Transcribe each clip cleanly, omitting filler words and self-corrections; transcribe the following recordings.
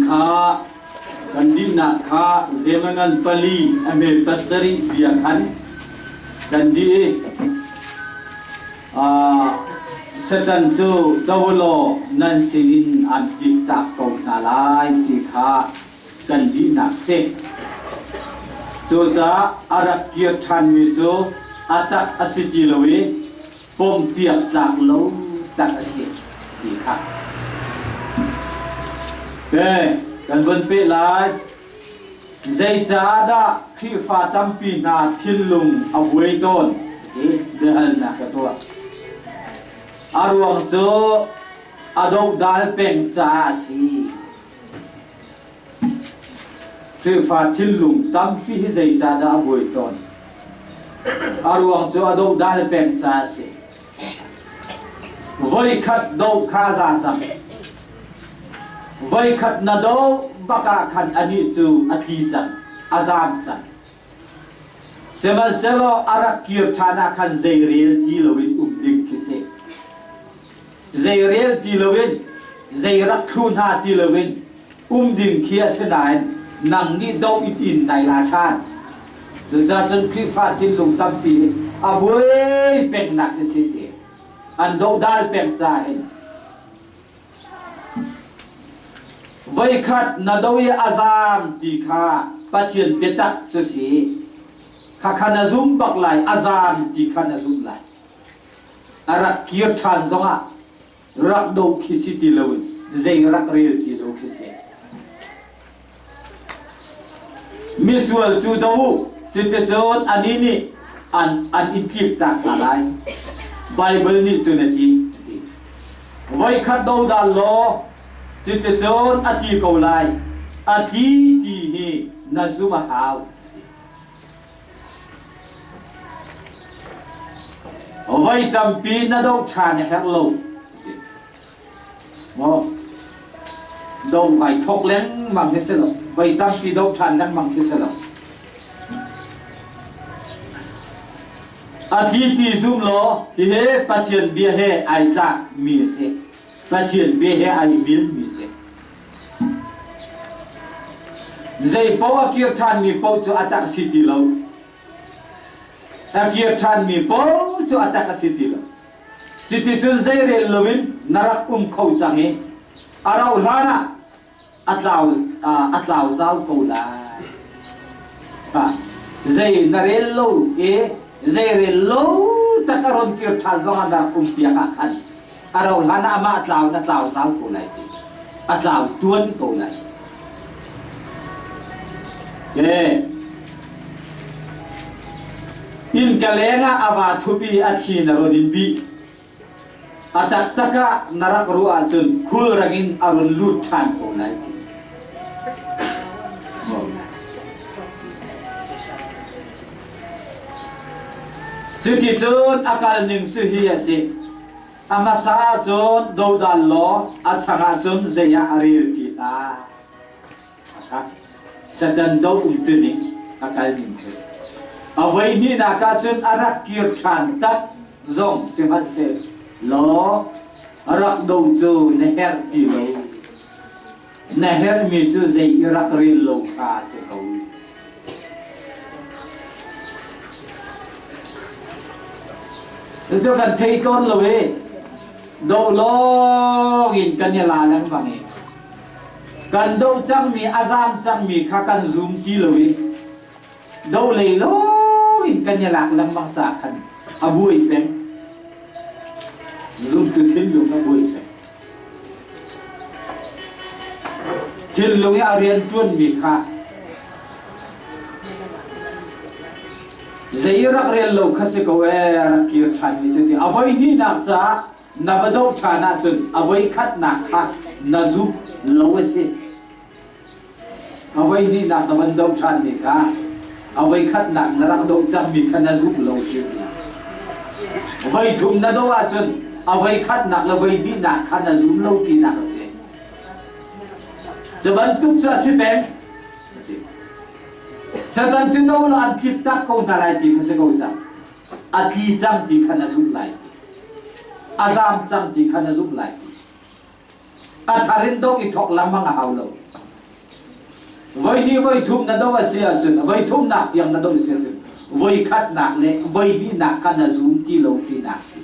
kha kan dihnak kha zemangan pali a hme pasarih bia khan kan dih i Satan cu do law nan sinin an tliktak ko hna lai ti kha kan dihnak si. Cucaah a rak kir ṭhanmi cu a tak a si ti lo i pompiak tlak lo tak a si ti kha. Ke kan vun peh lai. Zeicahdah Khrihfa tampi hna thinlung a buai tawn ti biahalnak ka tuah. A ruang cu a dohdal peng caah a si. Khrihfa thinlung tampi hi zeicahdah a buai tawn? A ruang cu a dohdal peng caah a si. Voikhat doh kha za cang. Voikhat na doh bak ah khan anih cu a tli cang, a zaam cang. Sihmanhsehlaw a rak kir ṭhan ah khan zeirel ti loin um ding khi si. Zeirel ti loin, zei rak thlu hna ti loin um ding khi a si nain nang nih do in in nai la ṭhan. Cucaah cun Khrihfa thinlung tampi a buai pengnak hi si ti. An dohdal peng ca hin. Voikhat na do i a zaam ti kha Pathian biatak cu si. Khakha na zum bak lai, a zaam ti kha na zum lai. A rak kir ṭhan zongah rak do khi si ti loin zei rak rel ti lo khi si. Misual cu do u, cuticun anih nih an an in tliptak hna lai. Bible nih cun a ti. Voikhat do dal law, cuticun a ti ko lai. A thi ti hi na zum a hau. Voi tampi na doh ṭhan a herh lo. Maw do vai thok lengmang hi si lo. Voi tampi doh ṭhan lengmang khi si lo. A thi ti zum law hihi Pathian bia he ai tlak mi a si. Pathian bia he ai mil mi si. Zei paoh a kir ṭhanmi paoh cu a tak a si ti lo. A kir ṭhanmi paoh cu a tak a si ti lo. Cuticun zeirel loin na rak um kho cang i a rauh hlan ah a tlau a tlau zau ko lai. Zei na rel lo i zei rel lo tak a ron kir ṭhan zong ah na rak um piak ah khan a rauh hlan ah amah tlau na tlau zau ko lai ti. A tlau tuan ko lai. Innka leng ah a va thup i a thli na run in bih. A taktak ah na rak ruah ahcun khulrang in a run lut ṭhan ko lai ti. Cuticun a kal ning cu hi a si. A hmasa ahcun dodal law a chang ahcun zei ah a rel ti hlah. Satan do um tuning a kal ning cu. A voi hnihnak ahcun a rak kir ṭhan tak zong sihmanhseh law rak do cu na herh ti lo. Na herhmi cu zei i rak rel lo kha a si ko. Cucu kan thei tawn lo i do lawng in kan i la lengmang i Kan doh cangmi a zaam cangmi kha kan zum ti lo i do lei lo in kan i lak lengmang caah khan a buai peng. Zumtu thinlung a buai peng. Thinlung i a rian ṭuanmi kha zei rak rel lo kha si ko ee a rak kir ṭhanmi cu ti a voi hnihnak caah na va doh ṭhan ahcun a voi khatnak kha na zumh lo a si. A voi hnihnak na van doh ṭhanmi kha a voi khatnak na rak doh cangmi kha na zumh lo a si. Voi thum na doh ahcun a voi khatnak le voi hnihnak kha na zum lo tinak a si. Cu bantuk cu a si peng. Satan cu no lo an tlik tak ko hna lai ti kha si ko cang. A tli cang ti kha na zumh lai. A zaam cang ti kha na zumh lai. A thar in do i thok lengmang a hau lo. Voi hnih voi thum na do a si ahcun voi thumnak tiang na do si ahcun voi khatnak le voi hnihnak kha na zum ti lo tinak si.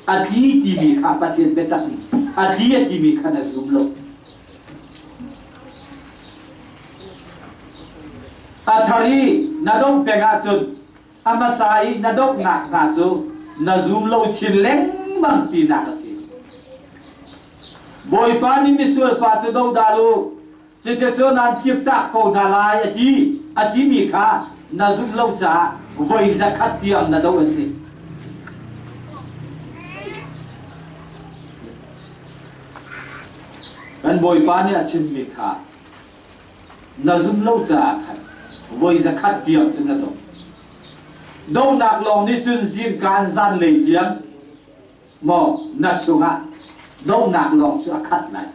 A tli timi kha Pathian biatak nih a tli a timi kha na zum lo. A thar i na doh peng ahcun a hmasa i na dohnak hna cu na zum lo chin lengmang tinak a si. Bawipa nih misual pa cu dodal u, cuticun nan kirtak ko hna lai a ti a timi kha na zumh lo caah voi zakhat tiang na doh a si. Kan Bawipa nih a chimmi kha na zumh lo caah khan voi zakhat tiang cu na doh. Dohnak lawng nih cun zingka zanlei tiang maw na chungah dohnak lawng cu a khat lai.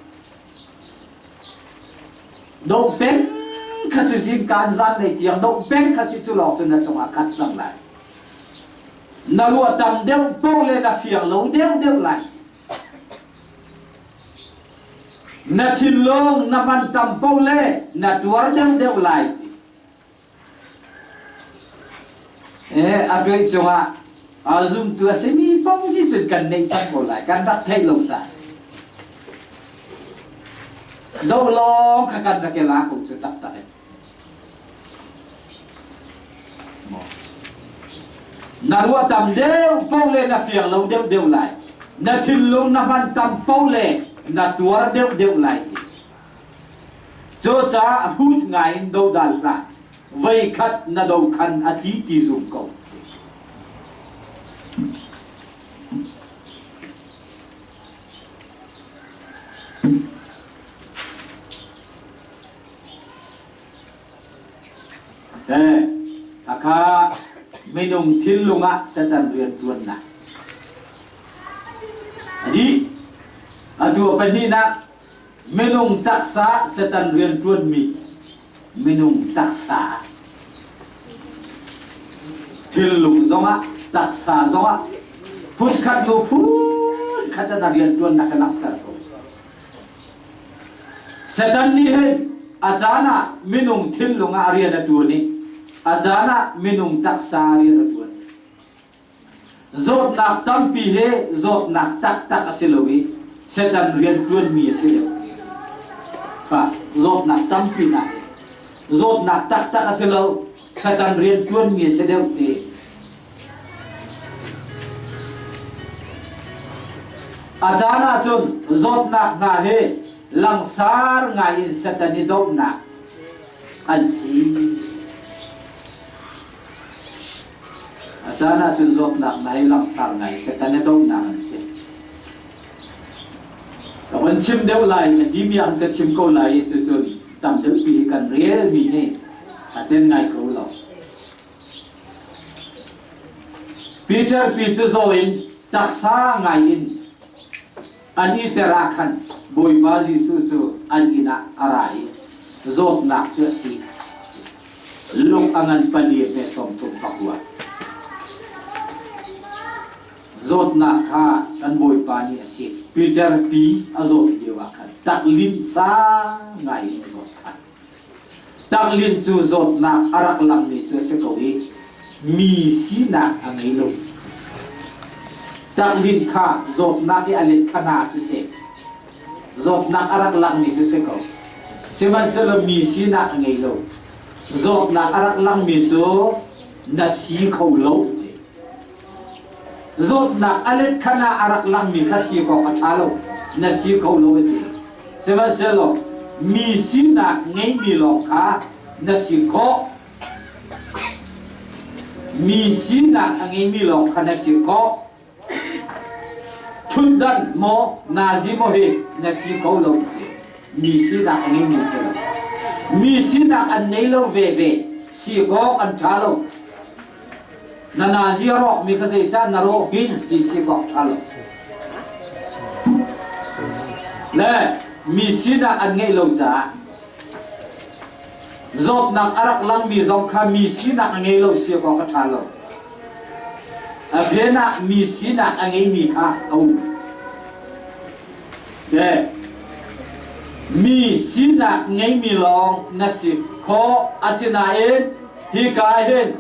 Doh peng kha cu zingka zanlei tiang doh peng kha cu lawng cu na cungah khat cang lai. Na ruah tam deuh poh le na fiang lo deuh deuh lai. Na thinlung na hman tam poh le na tuar deuhdeuh lai. Eh, a tuai cungah a zumtu a simi paoh nih cun kan neih cang ko lai. Kan rak theih lo caah. Do lawng kha kan rak i la ko cu taktak in. Na ruah tam deuh paoh le na fiang lo deuh deuh lai. Na thinlung na hman tam paoh le na tuar deuh deuh lai ti. Cucaah hut ngai in dodal hlah. Voikhat na do khan a tli ti zum ko. Hakha minung thinlung ah Satan rianṭuannak a dih. Atu a pahnihnak minung taksa Satan rianṭuanmi minung taksa thinlung zongah taksa zongah phunkhat hnu phunkhat in a rianṭuannak a langhter ko. Satan nih hin a caan ah minung thinlung ah rian a ṭuan i a caan ah minung taksa rian a ṭuan. Zawtnak tampi hi zawtnak taktak a si lo i Satan rian ṭuanmi a si deuh. Kha zawtnak tampi hna hi zawtnak taktak a si lo, Satan rian ṭuanmi a si deuh ti. A caan ahcun zawtnak hna hi langsar ngai in Satan i dohnak an si. A caan ahcun zawtnak hna hi langsar ngai Satan i dohnak an si. Ka von chim deuh lai ka timi an ka chim ko lai i cucun tam deuhpi hi kan relmi hi a ten ngai ko lo. Peter pi cu zaw in taksa ngai in an i ter ah khan Bawipa Jesuh cu an inn ah a ra i zawtnak cu a si. Lung a ngan pali he 30 pakua. Zawtnak kha kan Bawipa nih a si. Peter pi a zawt lio ah khan taklinh sang ngai in a zawt kha. Taklinh cu zawtnak a rak langmi cu a si ko i mi sinak a ngei lo. Taklinh kha zawtnak i a let kha na cu si. Zawtnak a rak langmi cu si ko. Sihmanhsehlaw mi sinak a ngei lo. Zawtnak a rak langmi cu na si kho lo. Zawtnak a let khan ah a rak langmi kha si awk a ṭha lo, na si kho lo a ti. Sihmanhsehlaw mi sinak ngeimi lawng kha na si khawh. Mi sinak a ngeimi lawng kha na si khawh. Ṭhutdan maw nazi maw hi na si kho lo ti. Mi sinak a ngeimi si lo. Mi sinak an nei lo veve, si awk an ṭha lo. Na nazi a rawkmi kha zeicah na rawh hin ti si awk ṭha lo. Le mi sinak an ngeih lo caah zawtnak a rak langmi zong kha mi sinak a ngei lo si awk a ṭha lo. A phen ah mi sinak a ngeimi kha a um. Okay. Mi sinak ngeimi lawng na si khawh. Asinain hika hin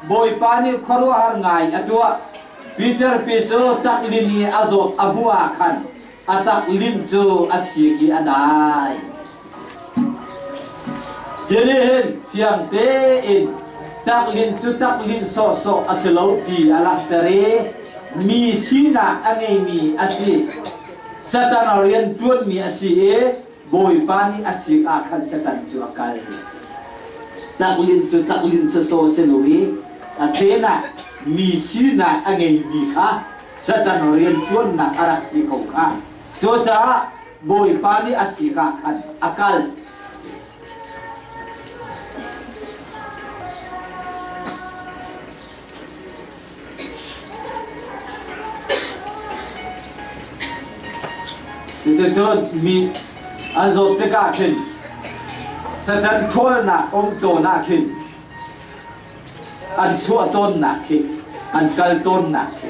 Bawipa nih khuaruahhar ngai a tuah. Peter pi cu taklin i a zawt a hmuh ah khan a taklin cu a sik i a dai. Hi nih hin fiang tein taklin cu taklin sawhsawh a si lo ti a langhter i mi sinak a ngeimi a si. Satan a rian ṭuanmi a si i Bawipa nih a sik ah khan Satan cu a kal. Taklin cu taklin sawsawh si lo i a phen ah mi sinak a ngeimi kha Satan rian ṭuannak a rak si ko kha. Cucaah Bawipa nih a sik ah khan a kal. Cuticun mi an zawt tikah khin Satan ṭhawlnak um tawn ah khin an chuah tawnnak khi an kal tawnnak khi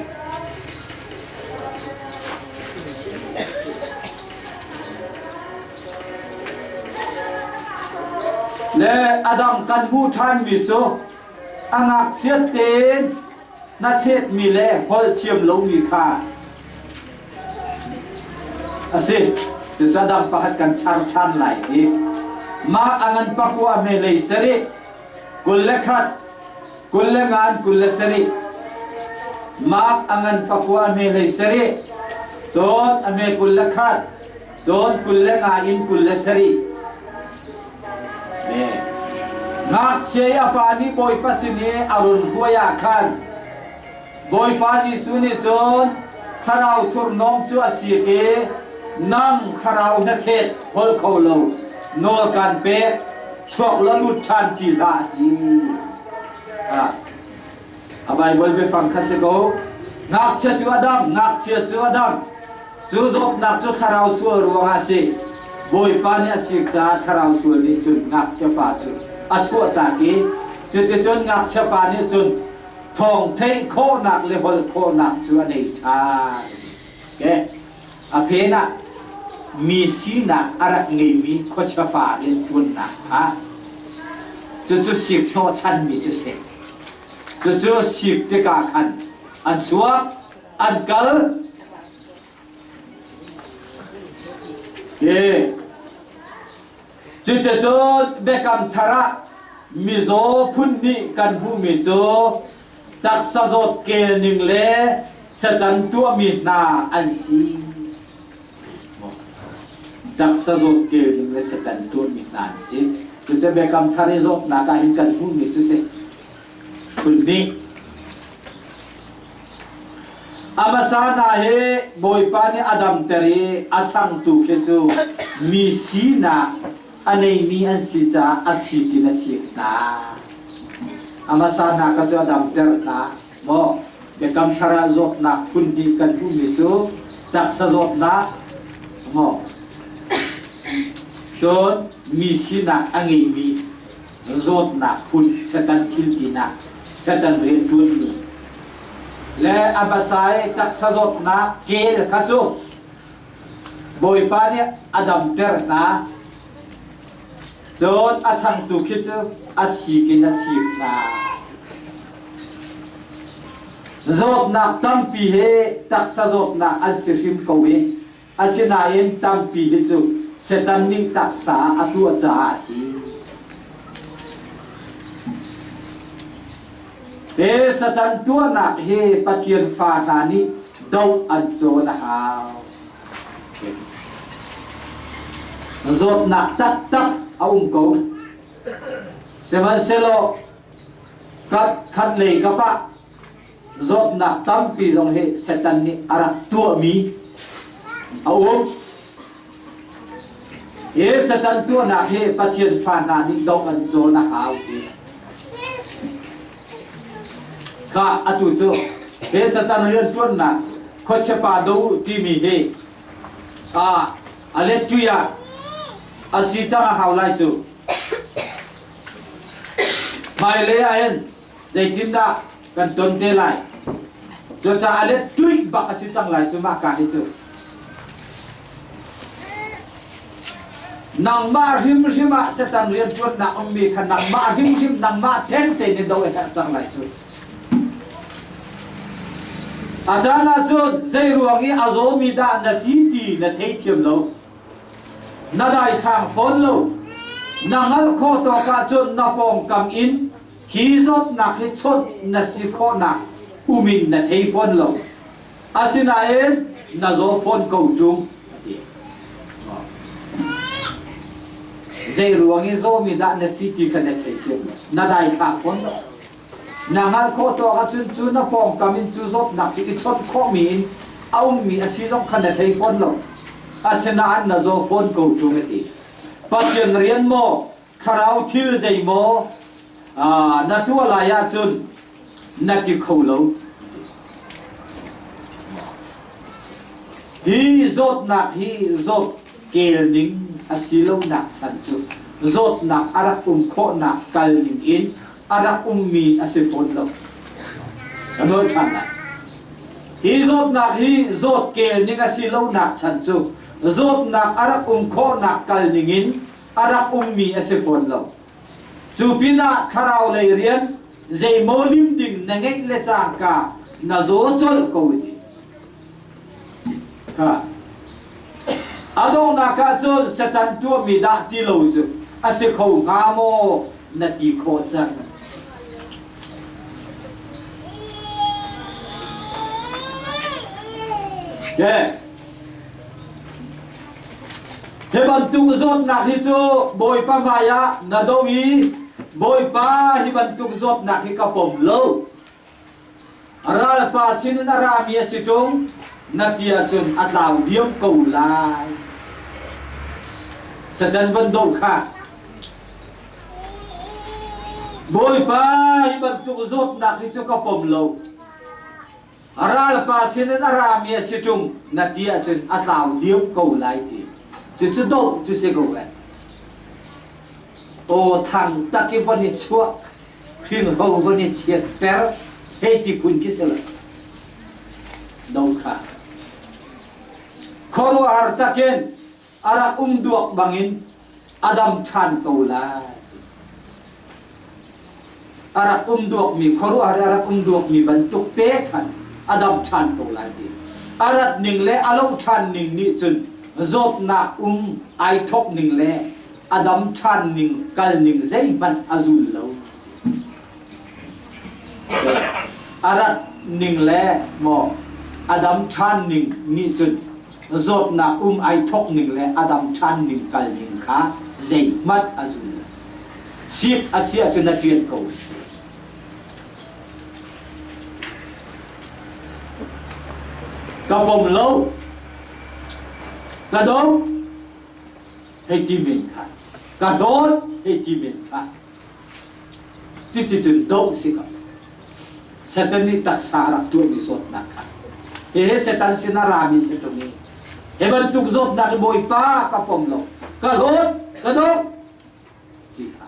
le a dang kan hmuh ṭhanmi cu A ngakchiat tein hnachetmi le holh thiam lomi kha a si. Cucu a dang pakhat kan char ṭhan lai i mah a ngan pakua hmelei sarih 21 25 27 Mark a ngan pakua hmelei sarih cun a hme 21 cun 25 in 27 Ngakchia i a pa nih Bawipa sin i a run hruai ah khan Bawipa Jesuh nih cun thlarau thurhnawm cu a sik i nang thlarau hnachet holh kho lo nawl kan pek chuak la lut ṭhan ti hlah a ti. A Baibal biafang kha si ko. Ngakchia cu a dam, ngakchia cu a dam. Cu zawtnak cu thlarau sual ruangah a si. Bawipa nih a sik caah thlarau sual nih cun ngakchia pa cu a chuahtak i cuticun ngakchia pa nih cun thawng theih khawhnak le holh khawhnak cu a nei ṭhan. Okay. A phen ah mi sinak a rak ngeimi khuachia pa rianṭuannak kha cucu sik hnawhchanmi cu si. Cucu sik tikah khan an chuak, an kal. Hi. Cuticun Biakam Thar ah mizaw phun nih kan hmuhmi cu taksa zawt kel ning le Satan tuahmi hna an si. Taksa zawt kel ning le Satan tuahmi hna an si. Cucu Biakam Thar i zawtnak ah hin kan hmuhmi cu si. Phun hnih. A hmasa hna hi Bawipa nih a damter i a changtu khi cu mi sinak a neimi an si caah a sik in a sik hna. A hmasa hna kha cu a damter hna. Maw Biakam Thar ah zawtnak phun hnih kan hmuhmi cu taksa zawtnak maw cun mi sinak a ngeimi zawtnak phun Satan thil tinak Satan rianṭuanmi le a hmasa i taksa zawtnak kel kha cu Bawipa nih a damter hna cun a changtu khi cu a sik in a sik hna zawtnak tampi hi taksa zawtnak an si hrim ko i Asinain tampi hi cu Satan nih taksa a tuah caah a si. Hi Satan tuahnak hi Pathian fa hna nih doh an cawn a hau. Zawtnak taktak a um ko. Sihmanhsehlaw khat lei kap ah zawtnak tampi zong hi Satan nih a rak tuahmi a um. Hi Satan tuahnak hi Pathian fa hna nih doh an cawn a hau ti. Kha atu cu hi Satan rianṭuannak khuachiapa do timi hi a a let ah a si cang a hau lai cu. Hmailei ah hin zeitindah kan ton te lai cucaah le tuih bak a si cang lai cu mah ka hi cu. Nangmah hrimhrim ah Satan rianṭuannak ummi kha nangmah hrimhrim nangmah theng tein in doh a herh cang lai cu. A caan ahcun zei ruang i a zawmi dah na si ti na theithiam lo. Na daithlang fawn lo. Na hngalh khawh tawk ahcun na pawngkam in hi zawtnak hi chawnh na si khawhnak um in na thei fawn lo. Asinain na zaw fawn ko ṭung a ti. Zei ruang i zawmi dah na si ti kha na theithiam lo. Na daithlang fawn lo. Na hngalh khawh tawk ahcun cu na pawngkam in cu zawtnak cu i chawnh khawhmi in a ummi a si zong kha na thei fawn lo. Asinain na zaw fawn ko ṭung a ti. Pathian rian maw, thlarau thil zei maw na tuah lai ahcun na ti kho lo. Hi zawtnak hi zawt kel ning a si lonak chan cu zawtnak a rak um khawhnak kal ning in a rak ummi a si fawn lo. Ka nawl ṭhan lai. Hi zawtnak hi zawt kel ning a si lonak chan cu zawtnak a rak um khawhnak kal ning in a rak ummi a si fawn lo. Cu pinah thlarau lei rian zeimaw lim ding na ngeih le cangka na zaw colh ko ti. Ha. A donghnak ah cun Satan tuahmi dah ti lo cu a si kho hnga maw na ti khawh cang. Okay. Hi bantuk zawtnak hi cu Bawipa hmaiah na do i Bawipa hi bantuk zawtnak hi ka pom lo. Ralpa sinin a rami a si ṭung na ti ahcun a tlau diam ko lai. Satan van doh kha. Bawipa hi bantuk zawtnak hi cu ka pom lo. Ralpa sinin a rami a si ṭung na ti ahcun a tlau diam ko lai ti. Cucu doh cu si ko eh. Aw thang tak i von i chuah, hringho von i chiatter, hei ti phun khi si lo. Do kha. Khuaruahhar takin a rak um duak bangin a dam ṭhan ko lai. A rak um duakmi khuaruahhar i a rak um duakmi bantuk te khan a dam ṭhan ko lai ti. A rat ning le a lo ṭhan ning nih cun zawtnak um ai thawk ning le a dam ṭhan ning kal ning zeihmanh a zul lo. A rat ning le maw a dam ṭhan ning nih cun zawtnak um ai thawk ning le a dam ṭhan ning kal ning kha zeihmanh a zul lo. Sik a si ahcun a ṭian ko. Ka pom lo. Ka dong. Hei ti men kha. Ka hlawt hei ti men kha. Cuticun doh si ko. Satan nih taksa a rak tuahmi zawtnak kha. Hihi Satan sin a rami si ṭung i hi bantuk zawtnak hi Bawipa ka pom lo, ka hlawt, ka doh ti kha.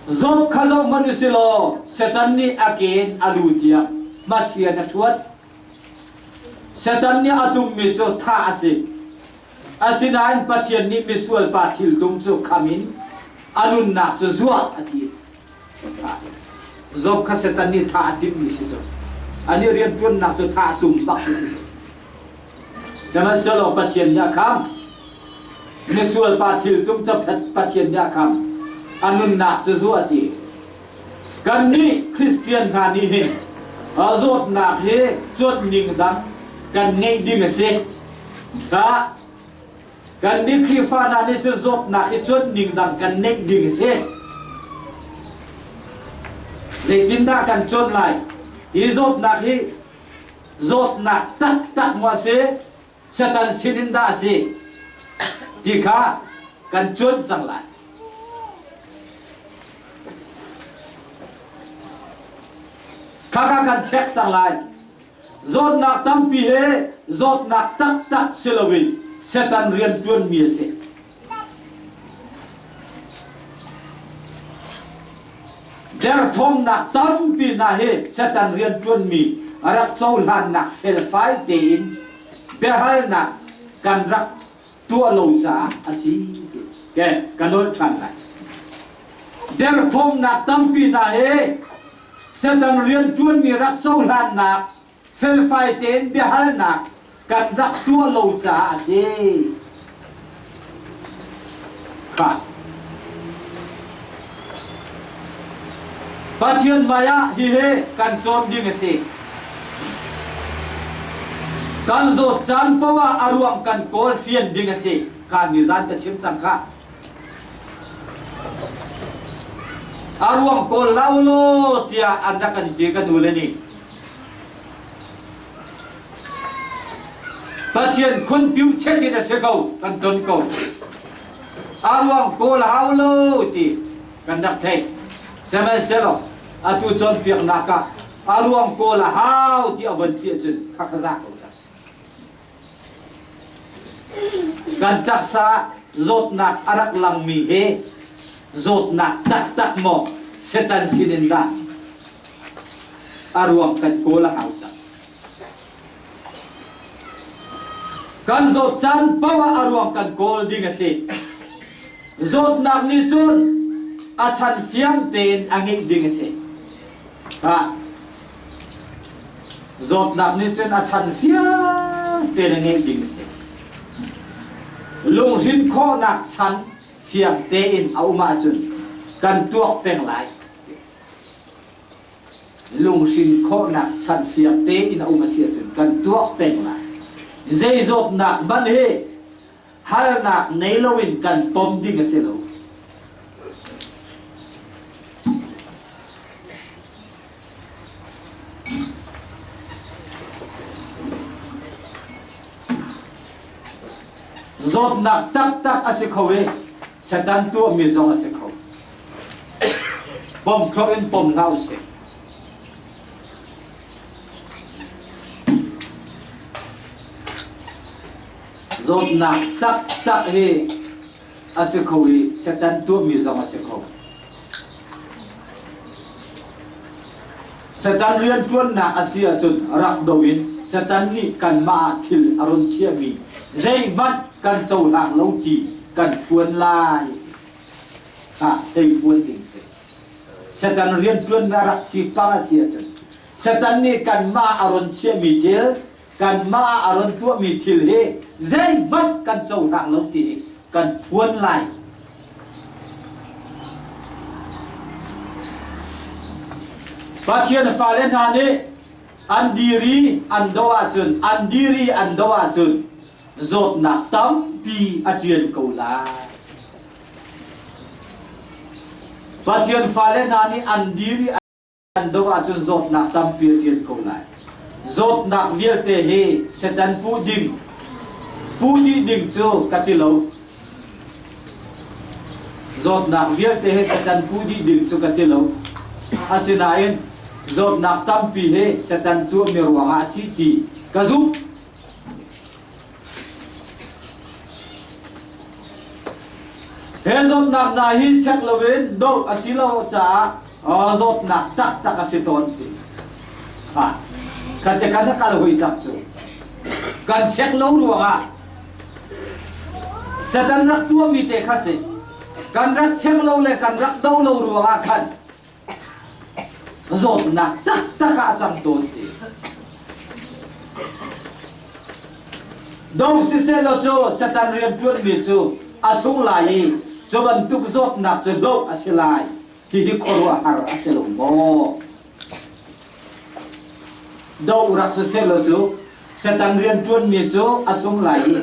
Zawt kha zoh hmanh u si law Satan nih a ke in a lu tiang hmachia na ṭhuat. Satan nih a tummi cu thah a si. Asinain Pathian nih misual pa thiltum cu kham in a nunnak cu zuah a ti. Job kha Satan nih thah a timhmi si cu. Ani rianṭuannak cu thah a tum bak si cu. Sihmanhsehlaw Pathian nih a kham. Misual pa thiltum cu Pathian nih a kham. A nunnak cu zuah a ti. Kannih Christian hna nih hin zawtnak hi cuanh ning dang kan ngeih ding a si. Ka kannih Khrihfa hna nih cu zawtnak hi cuanh ning dang kan neih ding a si. Zeitindah kan cuanh lai? Hi zawtnak hi zawtnak taktak maw a si? Satan sin in dah a si? Ti kha kan cuanh cang lai. Khakha kan check cang lai. Zawtnak tampi he zawtnak taktak si loin Satan rian ṭuanmi a si. Derthawmnak tampi hna hi Satan rian ṭuanmi a rak cohlannak felfai tein biahalnak kan rak. tuah lo caah a si ti. Ke ka nolh ṭhan lai. Derthawmnak tampi hna hi Satan rianṭuanmi rak cohlannak felfai tein biahalnak kan rak tuah lo caah a si. Kha. Pathian hmai ah hihi kan cawn ding a si. Kan zawt caan paoh ah a ruang kan kawl fian ding a si. Kha nizan ka chim cang kha. A ruang kawl lau law tiah an rak kan ti ka nu le nih. Pathian khunpiu chet in a si ko kan ton ko. A ruang kawl hau lo ti kan rak theih. Sihmanhsehlaw atu cawnpiaknak ah a ruang kawl a hau ti a von ti ahcun khakha za ko cang. Kan taksa zawtnak a rak langmi hi zawtnak taktak maw Satan sinin dah a ruang kan kawl a hau cang. Kan zawt caan paoh ah a ruang kan kawl ding a si. Zawtnak nih cun a chan fiang tein a ngeih ding a si. Ha. Zawtnak nih cun a chan fiang tein a ngeih ding a si. Lunghrin khawhnak chan fiang tein a um ahcun kan tuak peng lai. Lunghrin khawhnak chan fiang tein a um a si ahcun kan tuak peng lai. Zei zawtnak hmanh hi halnak nei loin kan pom ding a si lo. Zawtnak taktak a si kho i Satan tuahmi zong a si kho. Pom thlok in pom hlah usih. Zawtnak taktak hi a si kho i Satan tuahmi zong a si kho. Satan rianṭuannak a si ahcun rak do in Satan nih kanmah ah thil a run chiahmi zeihmanh kan cohlang lo ti kan phuan lai. Ah, tei phuan ding si. Satan rianṭuannak rak si pang a si ahcun Satan nih kanmah a run chiahmi thil kanmah ah a run tuahmi thil hi zeihmanh kan cohlang lo ti hi kan phuan lai. Pathian fale hna nih an dir i an doh ahcun an dir i an doh ahcun zawtnak tampi a ṭian ko lai. Pathian fale hna nih an dir i An doh ahcun zawtnak tampi a ṭian ko lai. Zawtnak vialte hi Satan puh ding, puh dih ding cu ka ti lo. Zawtnak vialte hi Satan puh dih ding cu ka ti lo. Asinain zawtnak tampi hi Satan tuahmi ruangah a si ti ka zumh. He zawtnak hna hi check loin doh a si lo caah zawtnak taktak a si tawn ti. Ha. Kha te khan a kal hoi cang cu. Kan check lo ruangah Satan rak tuahmi te kha si. Kan rak check lo le kan rak do lo ruangah khan Zawtnak taktak ah a cang tawn ti. Do siseh law cu Satan rianṭuanmi cu a sung lai i cu bantuk zawtnak cu hloh a si lai. Hihi khuaruahhar a si lo maw? Do rak siseh law cu Satan rianṭuanmi cu a sung lai i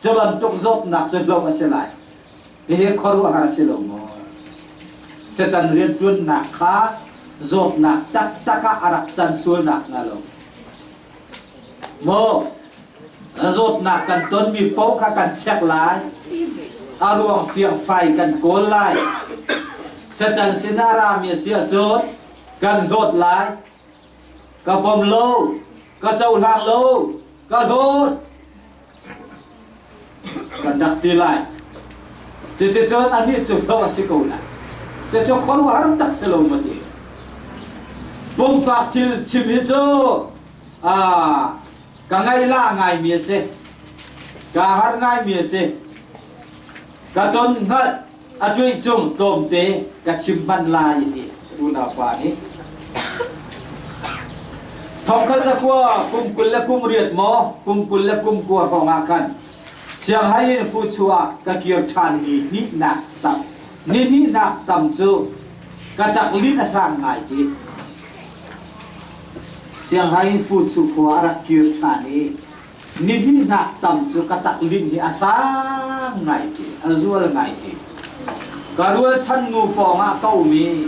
cu bantuk zawtnak cu hloh a si lai. Hihi khuaruahhar a si lo maw? Satan rianṭuannak kha zawtnak taktak ah a rak can sualnak hnga lo. Maw zawtnak kan tonmi paoh kha kan check lai. A ruang fiangfai kan kawl lai. Satan sinah rami a si ahcun kan hlawt lai. Ka pom lo, ka cohlang lo, ka hlawt. Kan rak ti lai. Cuticun anih cu hlawh a si ko lai. Cucu khuaruahhar tak si lo maw ti. Pumpak thil chim hi cu ka ngaihlah ngaimi a si. Ka har ngaimi a si. Ka ton hngalh a tuih cung tlawmte ka chim hman lai ti unaupa nih. Thongkhat zakua kum 20 le kum riat maw kum 20 le kum kua hrawng ah khan Sianghai in Fuchu ah ka kir ṭhan ni hnihnak tam ni hnihnak tam cu ka taklin a sang ngai ti. Sianghai in Fuchu khua a rak kir ṭhan i ni hnihnak tam cu ka taklin hi a sang ngai ti, a zual ngai ti. Ka rualchan nu pawng ah ka um i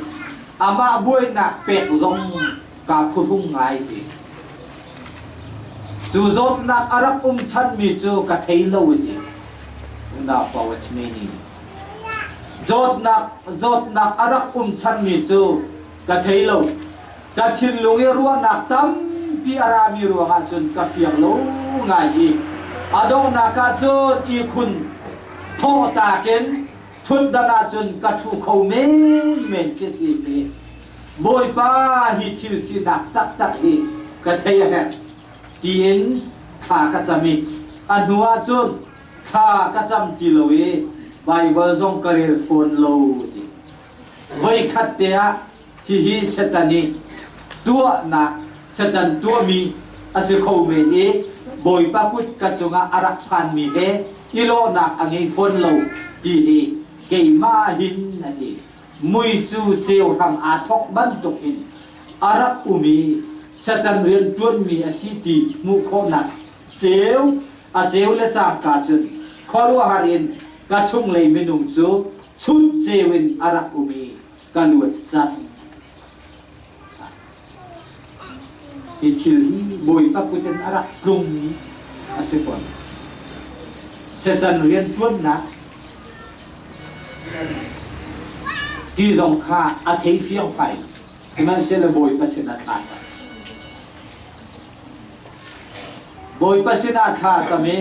amah buainak pek zong kaa phuhrung ngai ti. Cu zawtnak a rak um chanmi cu ka thei lo i unau pa Watchmeni zawtnak zawtnak a rak um chanmi cu ka thei lo. Ka thinlung i ruahnak tampi a rami ruangah cun ka fiang lo ngai i a donghnak ah cun ihkhun thawhtak in thutdan ah cun ka ṭhu kho menmen khi si ti. Bawipa hi thil sinak taktak hi ka thei a herh tiin thla ka cam i a hnu ah cun thla ka cam ti lo i Baibal zong ka rel fawn lo ti. Voikhat te ah hihi Satan i tuahnak Satan tuahmi a si kho men i Bawipa kut ka cungah a rak phanmi he i lawhnak a ngei fawn lo ti hi keimah hin a ti. Mui cu ceu hram aa thawk bantuk in a rak um i Satan rian ṭuanmi a si ti hmuh khawhnak ceu a ceu le cangka cun khuaruahhar in ka chunglei minung cu chun ceu in a rak um i ka luat cang. Hi thil hi Bawipa kut in a rak tlungmi a si fawn. Satan rianṭuannak ti zong kha a thei fiangfai sihmanhsehlaw Bawipa sinah thla cam. Bawipa sinah thla cam i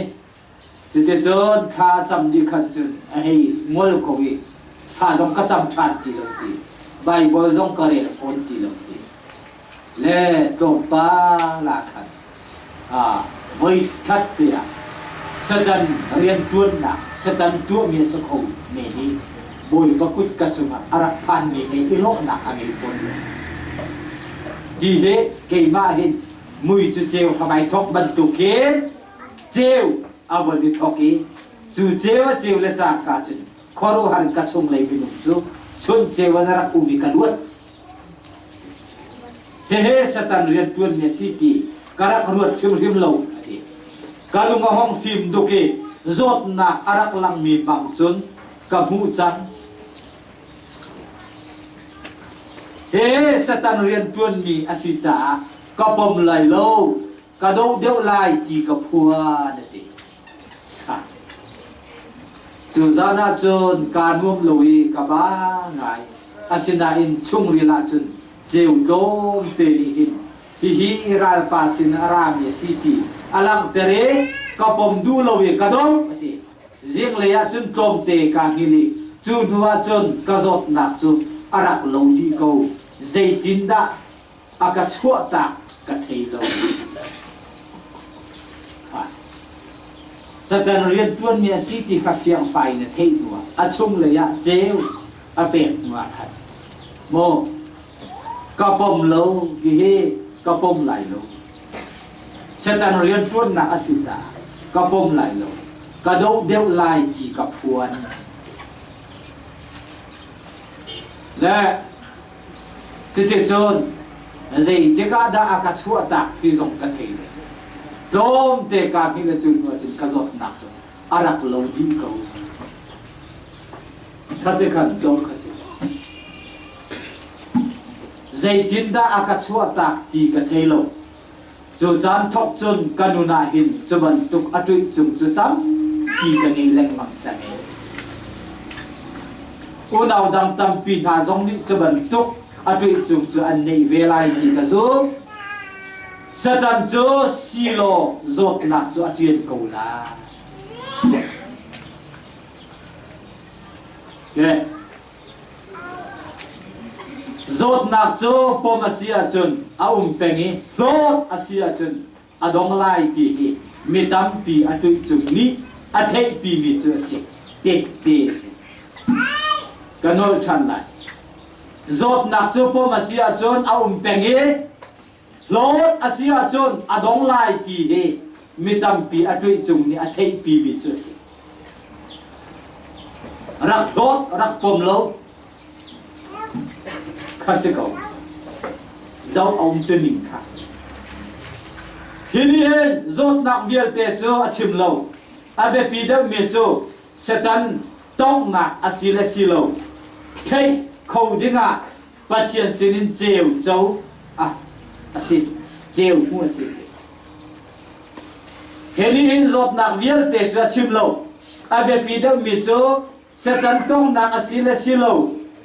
Cuticun thla a cam dih khan cun a hei ngol ko i thla zong ka cam ṭhan ti lo ti, Baibal zong ka rel fawn ti lo ti. Le tlawmpal ah khan voi khat te ah Satan rianṭuannak, Satan tuahmi a si kho men i Bawipa kut ka cungah a rak phanmi he i lawhnak a ngei fawn lo. Ti hi keimah hin mui cu ceu hram ai thawk bantukin ceu a von i thawk i cu ceu a ceu le cangka cun khuaruahhar in ka chunglei minung cu chun ceu in a rak um i ka luat. Hehe Satan rian ṭuanmi a si ti ka rak ruat hrimhrim lo a ti. Ka lung a hong fim duk i zawtnak a rak langmi bang cun ka hmuh cang. Hehe Satan rian ṭuanmi a si caah ka pom lai lo ka doh deuh lai ti ka phuan a ti. Cu zan ah cun kaa nuam lo i ka ba ngai. Asinain chungril ah cun ceu tlawmte nih hin hihi ralpa sin a rami a si ti a langhter i ka pom duh lo i ka doh a ti. Zinglei ah cun tlawmte kaa hngilh i cu hnu ah cun ka zawtnak cu a rak lo dih ko. Zeitindah a ka chuahtak ka thei lo. Satan rianṭuanmi a si ti kha fiangfai in a theih hnuah a chunglei ah ceu a pek hnuah khan maw ka pom lo hihi ka pom lai lo Satan rianṭuannak a si caah ka pom lai lo ka doh deuh lai ti ka phuan le Cuticun zeitik ah dah a ka chuahtak ti zong ka thei lo. Tlawmte kaa hngilh le cu hnu ahcun ka zawtnak cu a rak lo dih ko. Khate khan dong kha si. Zeitindah a ka chuahtak ti ka thei lo. Cu caan thawk cun ka nun ah hin cu bantuk a ṭuih cung cu tampi ka ngei lengmang cang i unau dang tampi hna zong nih cu bantuk a ṭuih cung cu an neih ve lai ti ka zumh. Satan cu silaw zawtnak cu a ṭian ko lai. Okay. Zawtnak cu pom a si ahcun a um peng i hlawt a si ahcun a dong lai ti hi mi tampi a tuih cung nih a theihpimi cu a si. Tette a si. Ka nolh ṭhan lai. Zawtnak cu pom a si ahcun a um peng i hlawt a si ahcun a dong lai ti hi mi tampi a ṭuih cung nih a theihpimi cu a si. Rak hlawt, rak pom lo kha si ko. Do a um tuning kha. Hi nih hin zawtnak vialte cu a chim lo. A biapi deuhmi cu Satan tonghnak a si le si lo theih kho dingah Pathian sinin ceu co a a si. Ceu hmu a si. Hi nih hin zawtnak vialte cu a chim lo. A biapi deuhmi cu Satan tonghnak a si le si lo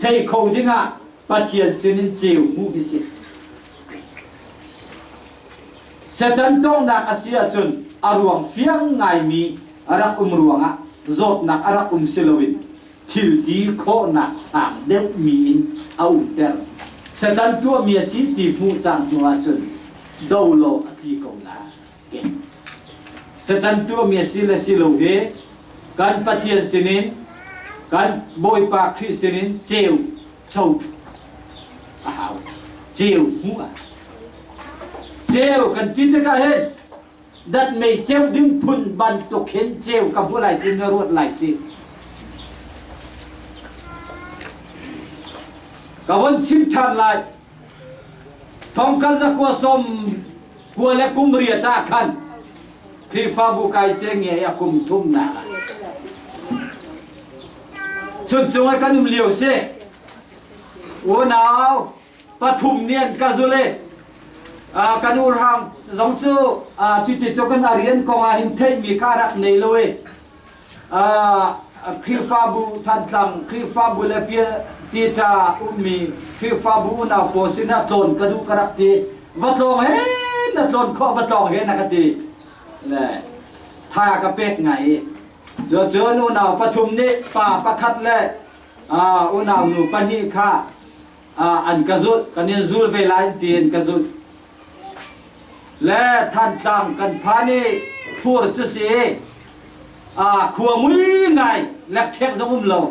thei kho dingah Pathian sinin ceu hmuh hi si. Satan tonghnak a si ahcun a ruang fiang ngaimi a rak um ruangah zawtnak a rak um si loin thil ti khawhnak sang deuhmi in a umter. Satan tuahmi a si ti hmuh cang hnu ahcun do law a tli ko lai. Satan tuahmi a si le si lo hi kan Pathian sinin kan Bawipa Khrih sinin ceu co a hau. Ceu hmuh a Ceu kan ti tikah hin dat mei ceu ding phun bantuk hin ceu ka hmu lai ti na ruat lai si. Ka von chim ṭhan lai. Thongkhat zakua sawm kua le kum riat ah khan Khrihfabu kai ce nge a kum thumnak ah Chuncung ah kan um lio si. Unau pathum nih an ka zul i kan urhang zong cu cuti cu kan rian kong ah hin theihmi kha rak nei lo i Khrihfabu Thantlang Khrihfabu le Tita ummi Khrihfabu unau pawl sinah tlawn ka duh ka rak ti. Va tlawng he na tlawn khawh va tlawng he na ka ti. Le tha ka pek ngai i cucun unau pathum nih pa pakhat le unau nu pahnih kha an ka zulh kan in zul ve lai tiin ka zulh. Le Thantlang kan phan i fur cu si khua mui ngai lekṭhek zong um lo.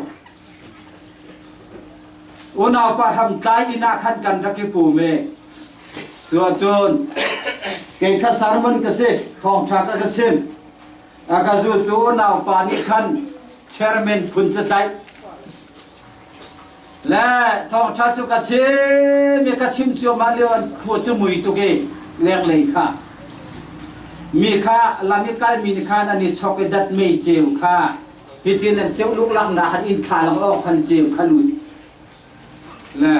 Unau pa hram tlai inn ah khan kan rak i pum i cuahcun kei kha sermon ka si thawngṭha ka ka chim. A ka zultu unau pa nih khan chairman phun cu tlaih. Le thawngṭha cu ka chim i ka chim cuahmah lio an khua cu mui tuk i lenglei kha mi kha lam i kalmi nih khan an i chok i dat mei ceu kha hitin an ceu luklak nak han inn thlalang awk khan ceu kha lut le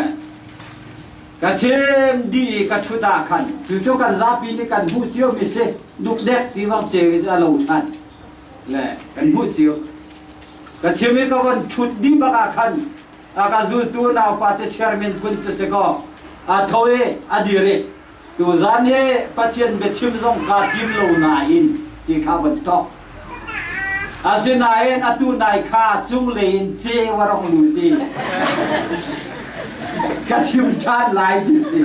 ka chim dih i ka ṭhut ah khan cucu kan zapi nih kan hmuh cio mi si dukdek ti bang ceu in a lo ṭhan le kan hmuh cio ka chim i ka von ṭhut dih bak ah khan a ka zultu naupa cu chairman phun cu si kaw a tho i a dir i tuzan hi Pathian biachim zong kaa tim lo nain ti kha von thok asinain atu nai kha cunglei in ceu a rong lut i ka chim ṭhan lai ti si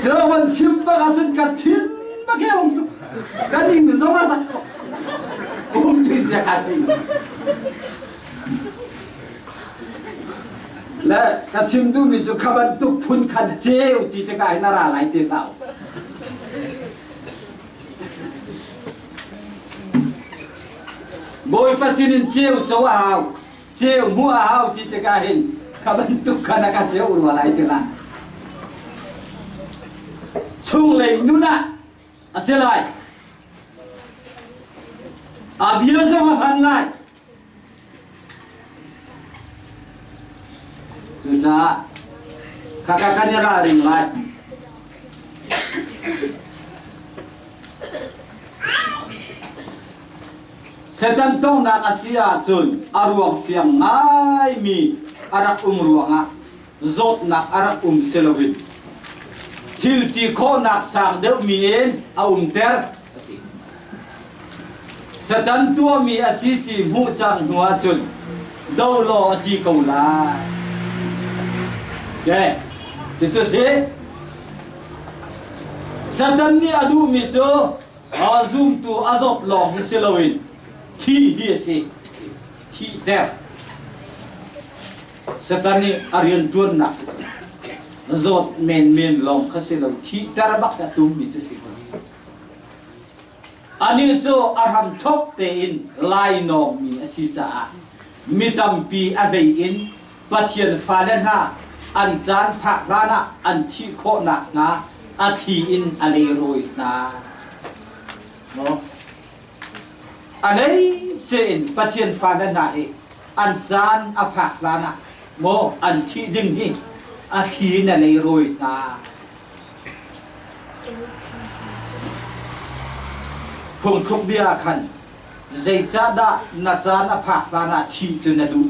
cu von chim bak ahcun ka thin bak he um tuk ka ning zong a zak tuk um ti zia ka thei le ka chim duhmi cu kha bantuk phun khan ceu ti tikah hin a ra lai ti hlah Bawipa sinin ceu co a hau ceu hmuh a hau ti tikah hin kha bantuk khan a ka ceu rua lai ti hlah chunglei nun ah a si lai a bia zong a hman lai Cucaah khakha kan i ralring lai. Satan tongnak a si ahcun a ruang fiang ngaimi a rak um ruangah zawtnak a rak um si loin thil ti khawhnak sang deuhmi in a umter. Satan tuahmi a si ti hmuh cang hnu ahcun do law a tli ko lai. Okay. Cucu si. Satan nih a duhmi cu Zumtu a zawt lawng hi si loin thi hi a si. Thihter. Satan nih a rian ṭuannak hi cu zawt menmen lawng kha si lo thihter bak a tummi cu si ko. Anih cu a hramthawk tein lainawngmi a si caah mi tampi a bei in Pathian fale hna an caan phak hlan ah an thih khawh nakhnga a thli in a leirawi hna. Maw? A hleice in Pathian fale hna hi an caan a phak hlan ah maw an thih ding hi a thli in a leirawi hna. Phungthluk bia ah khan zeicahdah na caan a phak hlan ah thih cu na duh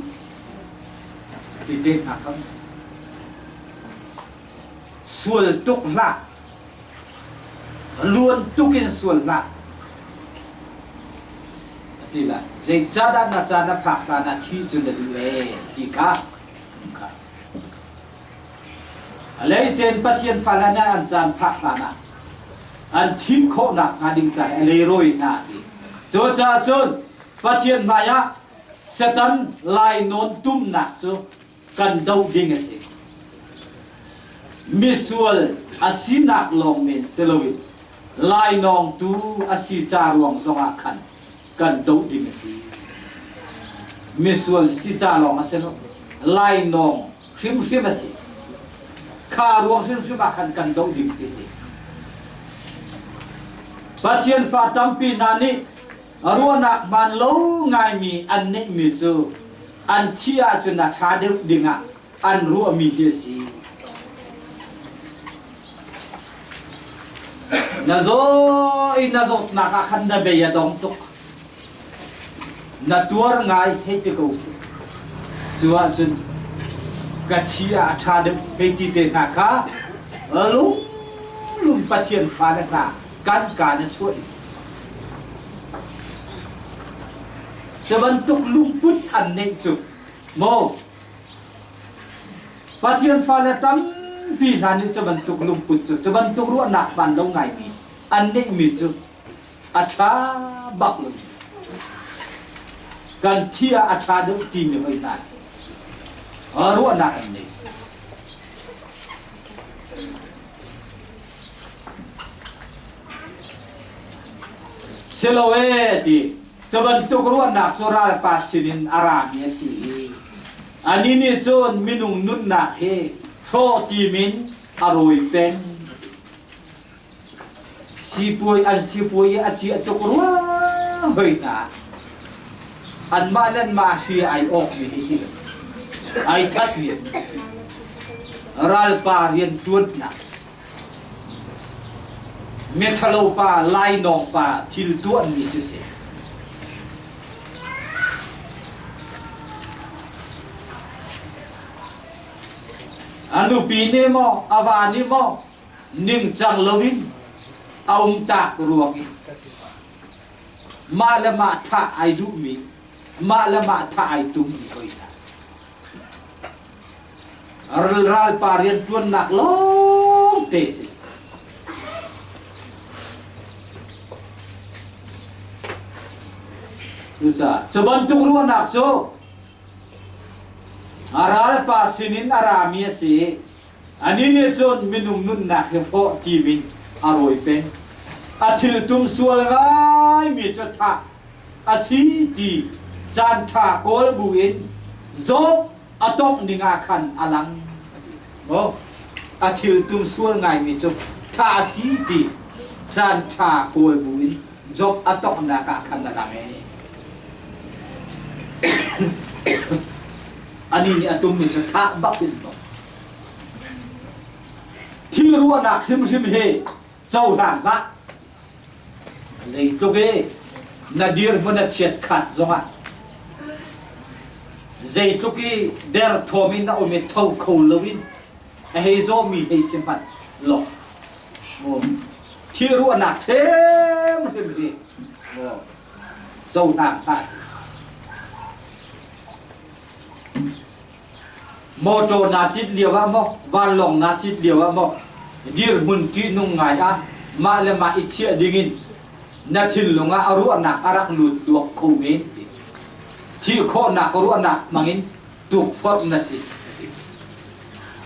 ti te hna kha sual tuk hlah luan tuk in sual hlah a ti lai zeicahdah na caan a phak hlan ah thih cu na duh ee ti kha kha A leicen Pathian fale nih an caan phak hlanah an thim khawhnak hnga ding ca a leirawi hna ti. Cucaah cun Pathian hmaiah Satan lainawn tumnak cu kan doh ding a si. Misual a sinak lawng men si loin lainawngtu a si ca ruang zongah khan kan doh ding a si. Misual si ca lawng a si lo. Lainawng hrimhrim a si. Kha ruang hrimhrim ah khan kan doh ding si ti. Pathian fa tampi hna nih ruahnak hmaan lo ngaimi an neihmi cu an thih ahcun a ṭha deuh dingah an ruahmi hi a si. Na zaw i na zawtnak ah khan na bei a dong tuk. Na tuar ngai hei ti ko sih. Cu ahcun ka thi ah a ṭha deuh hei ti te hna kha lung lung Pathian fale hna kan kaa na chuah ding. Cu bantuk lungput an neih cu maw Pathian fale tampi hna nih cu bantuk lungput cu cu bantuk ruahnak hmaan lo ngaimi an neihmi cu a ṭha bak lo. Kan thi ah a ṭha deuh timi hoi hna ruahnak an nei. Silo e ti cu bantuk ruahnak cu ralpa sinin a rami a si i anih nih cun minung nunnak hi hrawh timin a rawi peng. Sipuai an sipuai i a ciah tuk ruang hoi hna. Anmah le anmah hri ai awkmi hi hi ai thatmi ralpa rian ṭuannak mithalo pa lainawng pa thil tuahmi cu si. A nupi nih maw a va nih maw ningcang loin a um tak ruang i mah le mah thah ai duhmi mah le mah thah ai tummi hoi hna ralpa rianṭuannak lawng te si cucaah cu bantuk ruahnak cu a ralpa sinin a rami a si i Anih nih cun minung nunnak hi hrawh timin a rawi peng. A thiltum sual ngaimi cu thah a si ti caanṭha kawl buin Job a tongh ning ah khan a lang. Maw? A thiltum sual ngaimi cu thah a si ti caanṭha kawl buin Job a tonghnak ah khan a lang ee. Anih nih a tummi cu thah bak is lo. Thil ruahnak hrimhrim hi cohlang hlah. Zeitluk i na dirhmun a chiat khat zongah zeitluk i derthawm in na um i tho kho loin a hei zawmi hei si hmanh law thil ruahnak hrimhrim hi cohlang hlah. Motor naa cit lio ah maw, vanlawng naa cit lio ah maw, dirhmun ṭihnung ngai ah mah le mah i chiah dingin Na thinlung ah a ruahnak a rak lut duak kho men ti. Thih khawhnak ruahnak hmangin tukforh na si.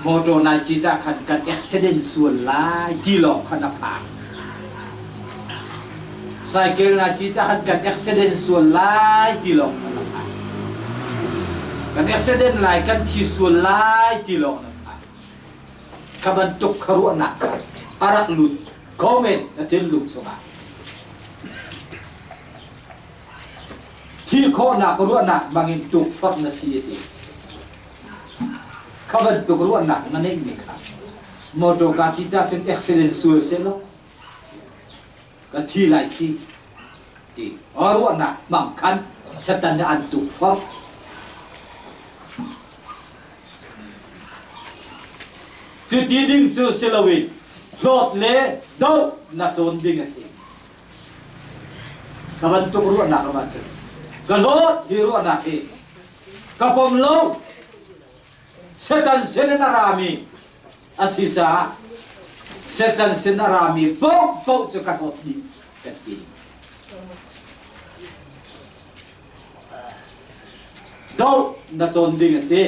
Motor nai cit ah khan kan accident sual lai ti lawng kha na phang. Cycle na cit ah khan kan accident sual lai ti lawng kha na phang. Kan accident lai, kan thi sual lai ti lawng na phang. Kha bantuk kha ruahnak kha a rak lut kho men na thinlung chungah. Thih khawhnak ruahnak bangin tukforh na si a ti. Kha bantuk ruahnak na neihmi kha motor kaa cit ahcun accident sual sehlaw ka thi lai si ti ruahnak hmang khan Satan nih an tukforh. Cuti ding cu si loin hlawt le doh na cawn ding a si. Ka bantuk ruahnak a cun ka hlawt hi ruahnak hi ka pom lo. Satan sin in a rami a si caah Satan sin a rami paohpaoh cu ka hlawt dih kan ti. Doh na cawn ding a si.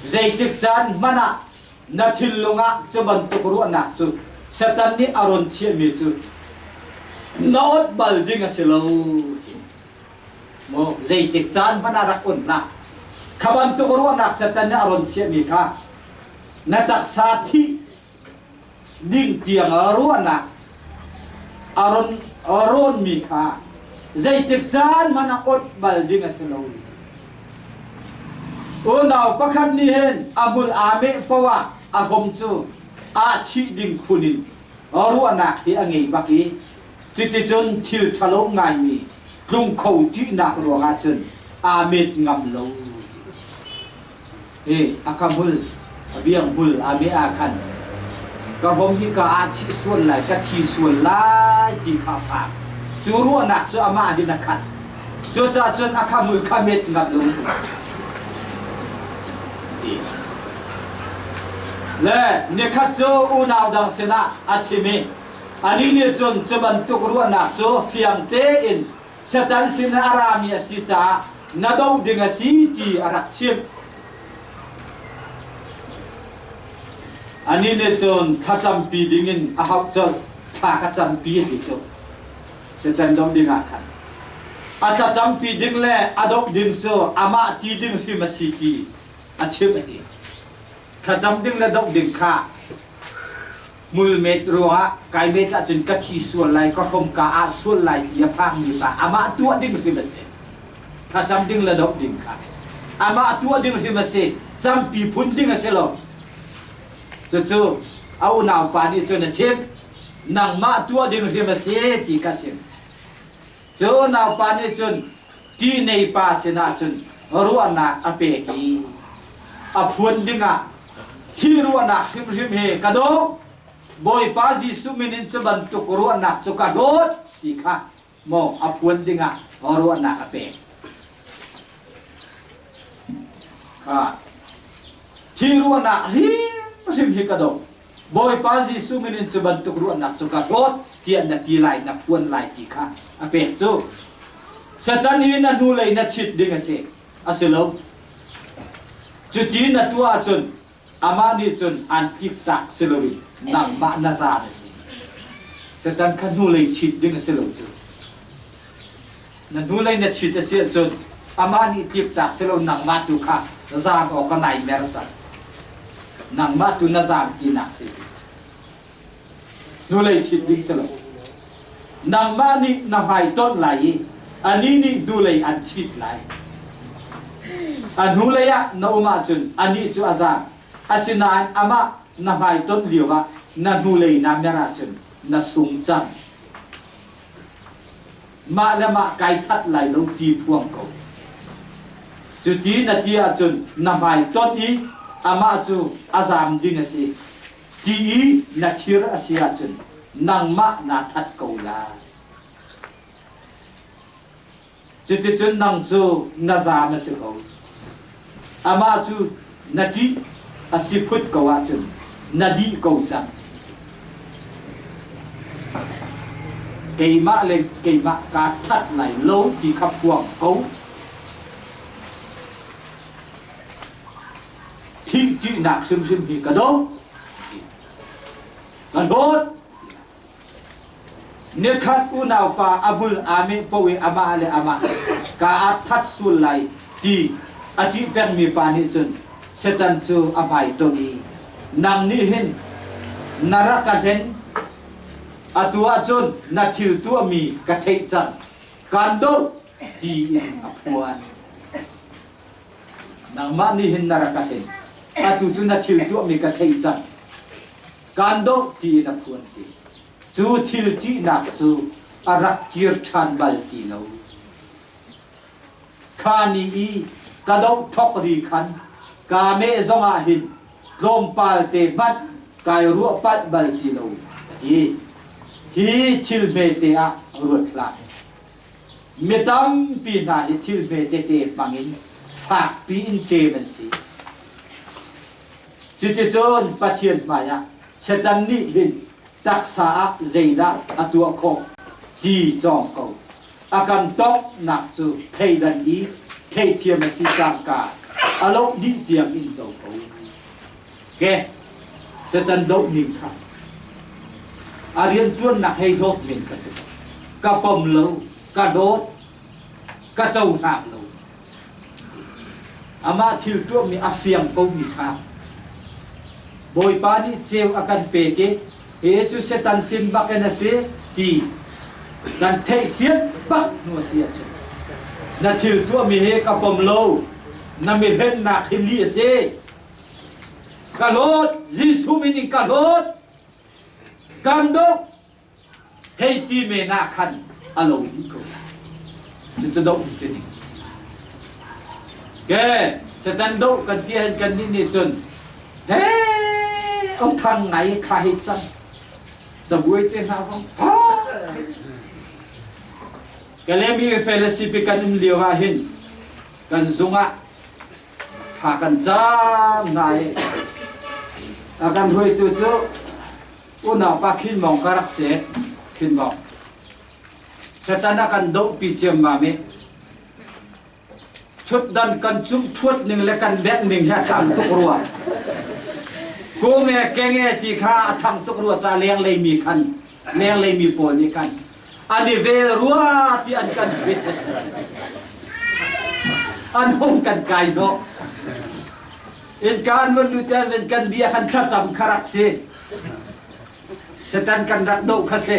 Zeitik caan hmanh ah na thinlung ah cu bantuk ruahnak cu Satan nih a ron chiahmi cu na ot bal ding a si lo. Maw zeitik caan hmanh ah rak on hlah. Kha bantuk ruahnak Satan nih a ron chiahmi kha na taksa thih ding tiang ruahnak a ron rawnmi kha zeitik caan hmanh ah ot bal ding a si lo. Unau pakhat nih hin a hmul aa meh poah ah a hom cu aa chih ding phun in ruahnak hi a ngei bak i cuticun thil ṭhalo ngaimi tlung kho ṭihnak ruangah cun aa met ngam lo. Hi a ka hmul, a biang hmul aa meh ah khan ka hrom hi ka aa chih sual lai, ka thi sual lai ti kha a phang. Cu ruahnak cu amah hin a khat. Cucaah cun a kha hmul kha met ngam lo ti. Le nikhat cu unau dang sinah a chim i anih nih cun cu bantuk ruahnak cu fiang tein Satan sin a rami a si caah na do ding a si ti a rak chimh. Anih nih cun thlacampi dingin a hauh colh, thla ka campi a ti cu. Satan do ding ah khan. A thlacampi ding le a doh ding cu amah ti ding hrim a si ti a chimh a ti. Thlacam ding le doh ding kha Hmulmet ruangah kai met ahcun ka thi sual lai, ka hrom ka ah sual lai ti a phangmi pa amah tuah ding hrim a si. Thlacam ding le doh ding kha. Amah tuah ding hrim a si. Campi phun ding a si lo. Cucu a unau pa nih cun a chimh. Nangmah tuah ding hrim a si ti kha chim. Cu unaupa nih cun ti nei pa sinah cun ruahnak a pek i a phuan dingah thi ruahnak hrimhrim he ka dawh Bawipa Jesuh min in cu bantuk ruahnak cu ka hlawt ti kha maw a phuan dingah ruahnak a pek. Kha thi ruahnak hrimhrim hi ka dawh Bawipa Jesuh min in cu bantuk ruahnak cu ka hlawt tiah na ti lai na phuan lai ti kha a pek cu. Satan hi na hnulei na chit ding a si. A si lo. Cuti na tuah ahcun amah nih cun an tliktak si loin nangmah na zaan a si. Satan kha hnulei chit ding a si lo cu. Na hnulei na chit a si ahcun amah nih tliptak si lo nangmah tu kha zaam awk a nai mer cang. Nangmah tu na zaam tinak si. Hnulei chit ding si lo. Nangmah nih na hmai tonh lai i anih nih hnulei an chit lai. A hnulei ah na um ahcun anih cu a zaam. Asinain amah na hmai tonh lio ah na hnulei naa mer ahcun na sung cang. Mah le mah kai that lai lo ti phuang ko. Cuti na ti ahcun na hmai ton i amah cu a zaam ding a si. Ti i na thir a si ahcun nangmah naa that ko lai. Cuticun nang cu na zaam a si ko. Amah cu na ṭih a si phut ko ahcun na dih ko cang. Keimah le keimah kaa that lai lo ti kha phuang ko. Thih ṭihnak hrimhrim hi ka doh. Ka hlawt. Nikhat unaupa a hmul aa meh paoh i amah le amah ka aa that sual lai ti a ṭih pengmi pa nih cun Satan cu a hmaitonh i nang nih hin na rak ka hlen atu ahcun na thil tuahmi ka theih cang kaan doh ti in a phuan. Nangmah nih hin na rak ka hlen atu cu na thil tuahmi ka theih cang kaan doh tiin a phuan ti. Cu thil ṭihnak cu a rak kir ṭhan bal ti lo. Kha ni i ka doh thok ri khan kaa meh zongah hin tlawmpal te hmanh kai ruah palh bal ti lo a ti. Hi thil hmete ah ruat hlah. Mi tampi hna hi thil hme tete hmangin fakpi in ṭem an si. Cuticun Pathian hmaiah Satan nih hin taksa ah zeidah a tuah khawh ti cawng ko. A kan tonghnak cu thleidan i theithiam a si cangka a loh dih tiang in do ko. Ke Satan doh ning kha a rianṭuannak hei hlawt men kha si ko. Ka pom lo, ka dawt, ka cohlang lo. Amah thil tuahmi a fiang komi kha Bawipa nih ceu a kan pek i hi cu Satan sin bak in a si ti kan theihfian bak hnu a si ahcun na thil tuahmi hi ka pom lo na mi hlennak hi lih a si ka hlawt Jesuh min in ka hlawt kan dawk hei ti men ah khan a lo dih ko lai. Cucu doh ti ning ke Satan doh kan ti han kan nih nih cun he ông thang ngai kha hi cang cabuai te hna zong ha Kalemi fellowship kan um lio ah hin kan zung ah thla kan cam hna i a kan hruaitu cu Unaupa Khin Mawng ka rak si. Khin Mawng. Satan a kan dohpi ciammam i thutdan kan cumh thuat ning le kan bengh ning hi a thang tuk rua. Kung e keng e ti kha a thang tuk rua ca lenglei mi khan lenglei mi pawl nih khan an i vel rua ti an kan ti. An hung kan kai hnawh. Innka an van lut in kan bia khan thlacam kha rak si. Satan kan rak doh kha si.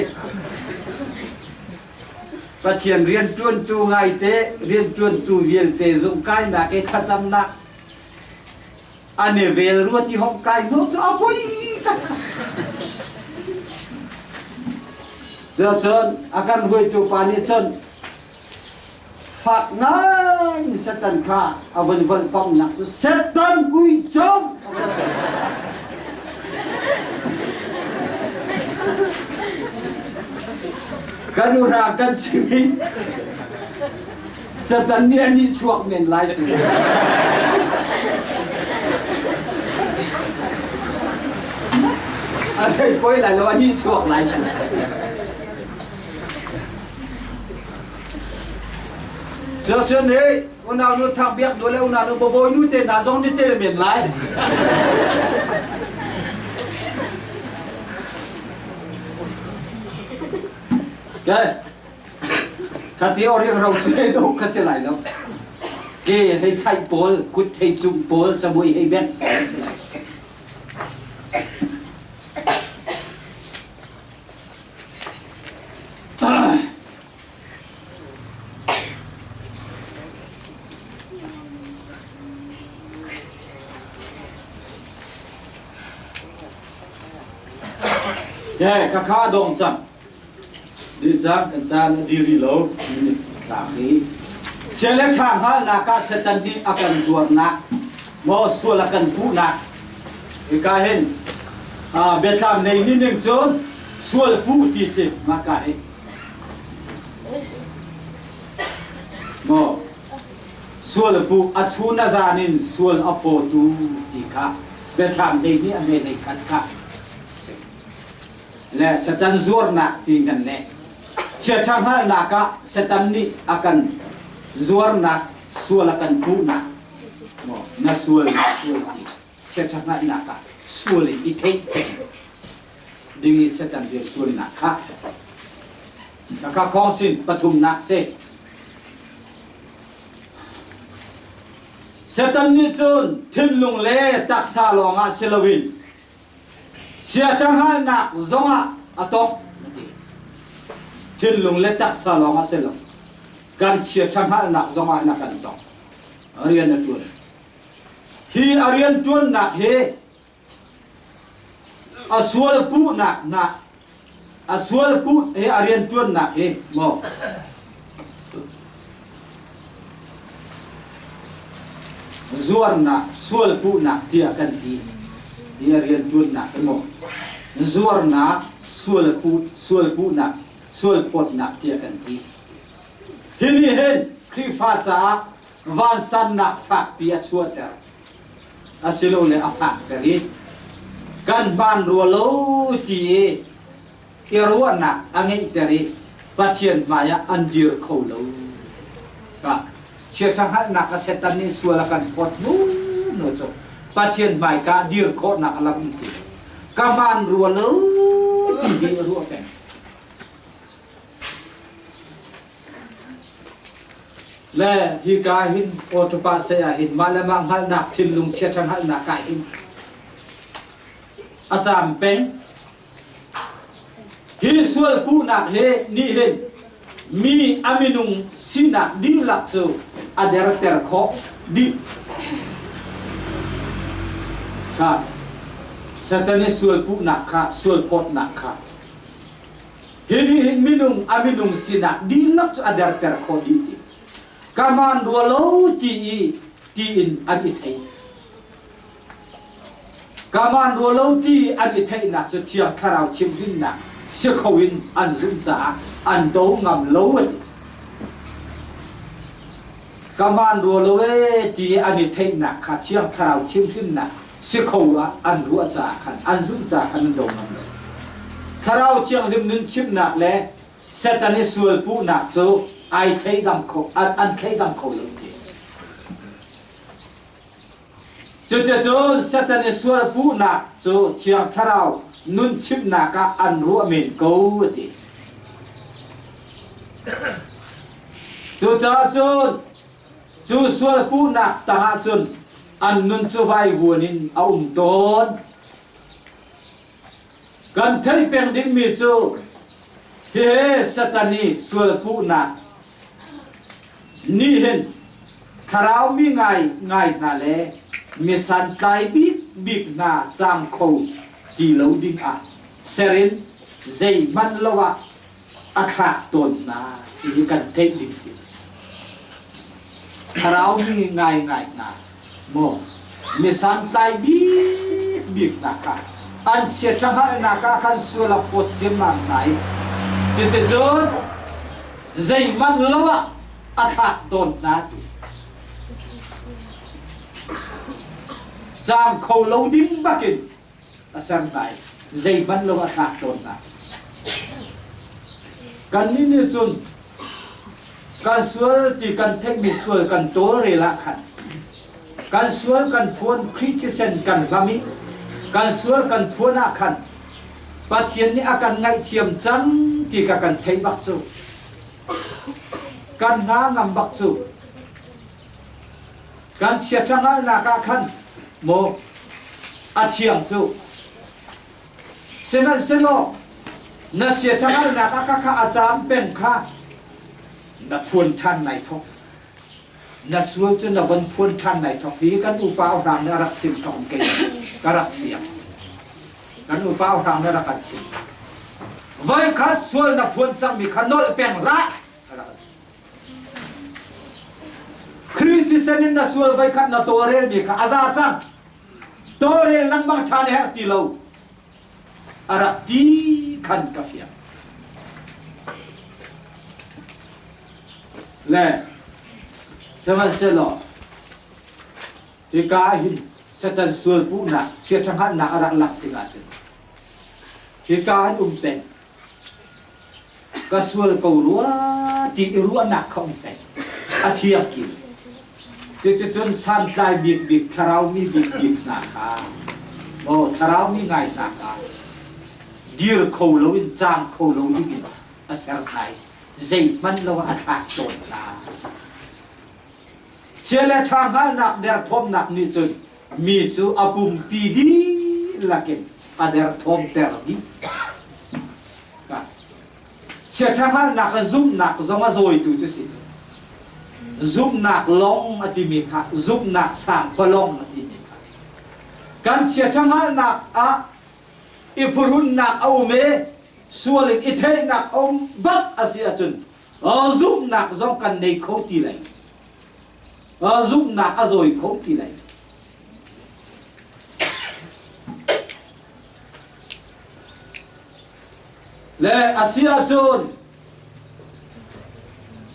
Pathian rianṭuantu ngaite, rianṭuantu vialte zungkainak i thlacamnak an i vel rua ti hong kai hnu cu a poi taktak. Cuacun a kan hruaitu pa nih cun Fak ngai in Satan kha a vun volhpamhnak cu Satan uico! Kan uhra kan chim i Satan nih a nih chuak men lai tu. A sei poi lai lo a nih chuak lai tu. Cucun hi unau nu thak biak nu le unau nu babawi nu te hna zong nih tel men lai. Okay. Khati oriang ro chu hei duk kha si lai lo. Ke hei chai pawl, kut hei cung pawl, camui hei beng si lai. Ke ka kha dong cang. Di cang kan caan a diri lo minute tlak hi. Chia le ṭha hngalhnak ah Satan nih a kan zuarnak maw sual a kan puhnak hika hin biathlam nei ni ning cun sual puh ti si mah hi maw sual puh a chun a zan in sual a phawtu ti kha biathlam nei nih a me nei khat kha le Satan zuarnak ti nan ne. Chiaṭha hngalhnak ah Satan nih a kan zuarnak, sual a kan puhnak, maw na sual na sual ti chiaṭha hngalhnak ah sual in i theih peng ding i Satan rianṭuannak kha Khakha khawngsin pathumnak si. Satan nih cun thinlung le taksa lawngah si loin Chiaṭha hngalhnak zongah a tongh a ti. Thinlung le taksa lawng ah si lo. Kan chiaṭha hngalhnak zongah na kan tongh. Rian a ṭuan. Hi a rian ṭuannak hi a sual puhnak hna a sual puh he a rian ṭuannak hi maw zuarnak sual puhnak tiah kan ti hi a rian ṭuannak hi maw zuarnak sual puh sual puhnak sual phawtnak tiah kan ti hi nih hin Khrihfa caah vansannak fakpi a chuahter asilole a fakter i kan hmaan rua lo ti i i ruahnak a ngeihter i Pathian hmaiah an dir kho lo. Ka chiaṭha hngalhnak a Satan nih sual a kan phawt nu nu cu Pathian hmaika dir khawhnak a lam ti ka hmaan rua lo ti hi a ruah peng. Le hika hin awṭupa saya hin mah le mah hngalhnak thinlung chiaṭha hngalhnak ah hin a caam peng. Hi sual puhnak he nih hin mi a minung sinak dihlak cu a derter khawh dih. Kha Satan i sual puhnak kha sual phawtnak kha Hi nih hin minung a minung sinak dihlak cu a derter khawh dih ti. Ka hmaan rua lo ti i tiin an i thei. Ka hmaan rua lo ti an i theihnak cu Thiang Thlarau chimhrinnak si kho in an zumh caah an do ngam lo a ti. Ka hmaan rua lo ee ti an i theihnak kha Thiang Thlarau chimhrinnak si kho ah an ruah caah khan an zumh caah khan an do ngam lo. Thlarau Thianghlim nun chimhnak le Satan i sual puhnak cu ai thleidang kho an, an thleidang kho lo ti. Cuticun Satan i sual puhnak cu Thiang Thlarau nun chimhnak ah an ruah men ko a ti. Cucaah cun cu sual puhnak tangah cun an nun cu vaivuan in a um tawn. Kan theih peng dingmi cu hihi Satan i sual puhnak nih hin thlarau mi ngai ngai hna le mi santlai bik bik hna cang kho ti lo ding ah ser in zeihmanh lo ah a thlak tawn hna ti hi kan theih ding si. Thlarau mi ngaingai hna maw mi santlai bik bik hna kha an chiaṭha hngalhnak ah khan sual a phawt ciammam hna i cuticun zeihmanh lo ah a thlak tawn hna ti. Zaam kho lo ding bakin a ser hna i zeihmanh lo a thlak tawn hna. Kannih nih cun kan sual ti kan theihmi sual kan tawlrel ah khan kan sual kan phuan Khrih thisen kan hlam i kan sual kan phuan ah khan Pathian nih a kan ngaihthiam cang ti kha kan theih bak cu kan hna ngam bak cu Kan chiaṭha hngalhnak ah khan maw a thiang cu. Sihmanhsehlaw na chiaṭha hngalhnak ah kha a caam peng kha na phuan ṭhan nai thawk. Na sual cu na von phuan ṭhan nai thawk. Hi kan upa hrang nih a rak chim thawng kei ka rak fiang. Kan upa hrang nih a rak kan chim. Voikhat sual na phuan cangmi kha nolh peng hlah. Khrih thisen in na sual voikhat na tawlrelmi kha a za cang. Tawlrel lengmang ṭhan a herh ti lo. A rak ti khan ka fiang. Le sihmanhsehlaw hika ah hin Satan sual puhnak chiaṭha hngalhnak a rak langh tikah cun hika an um peng. Ka sual ko rua ti i ruahnak kha um peng. A thiang ki. Cuticun santlai bikbik thlaraumi bikbik hna kha maw thlaraumi ngai hna kha dir kho loin caang kho lo dingin a ser hna i zeihmanh lo ah a thlak tawn hna. Chia le ṭha hngalhnak derthawmnak nih cun mi cu a pumpi dihlak in a derthawmter dih. Chiaṭha hngalhnak le zumhnak zong a zawitu cu si cu. Zumhnak lawng a timi kha zumhnak sangpalawng a timi kha. Kan chiaṭha hngalhnak ah i phuhrunnak a um i sual in i theihnak a um bak a si ahcun zumhnak zong kan nei kho ti lai. Zumhnak a zawi kho ti lai. Le a si ahcun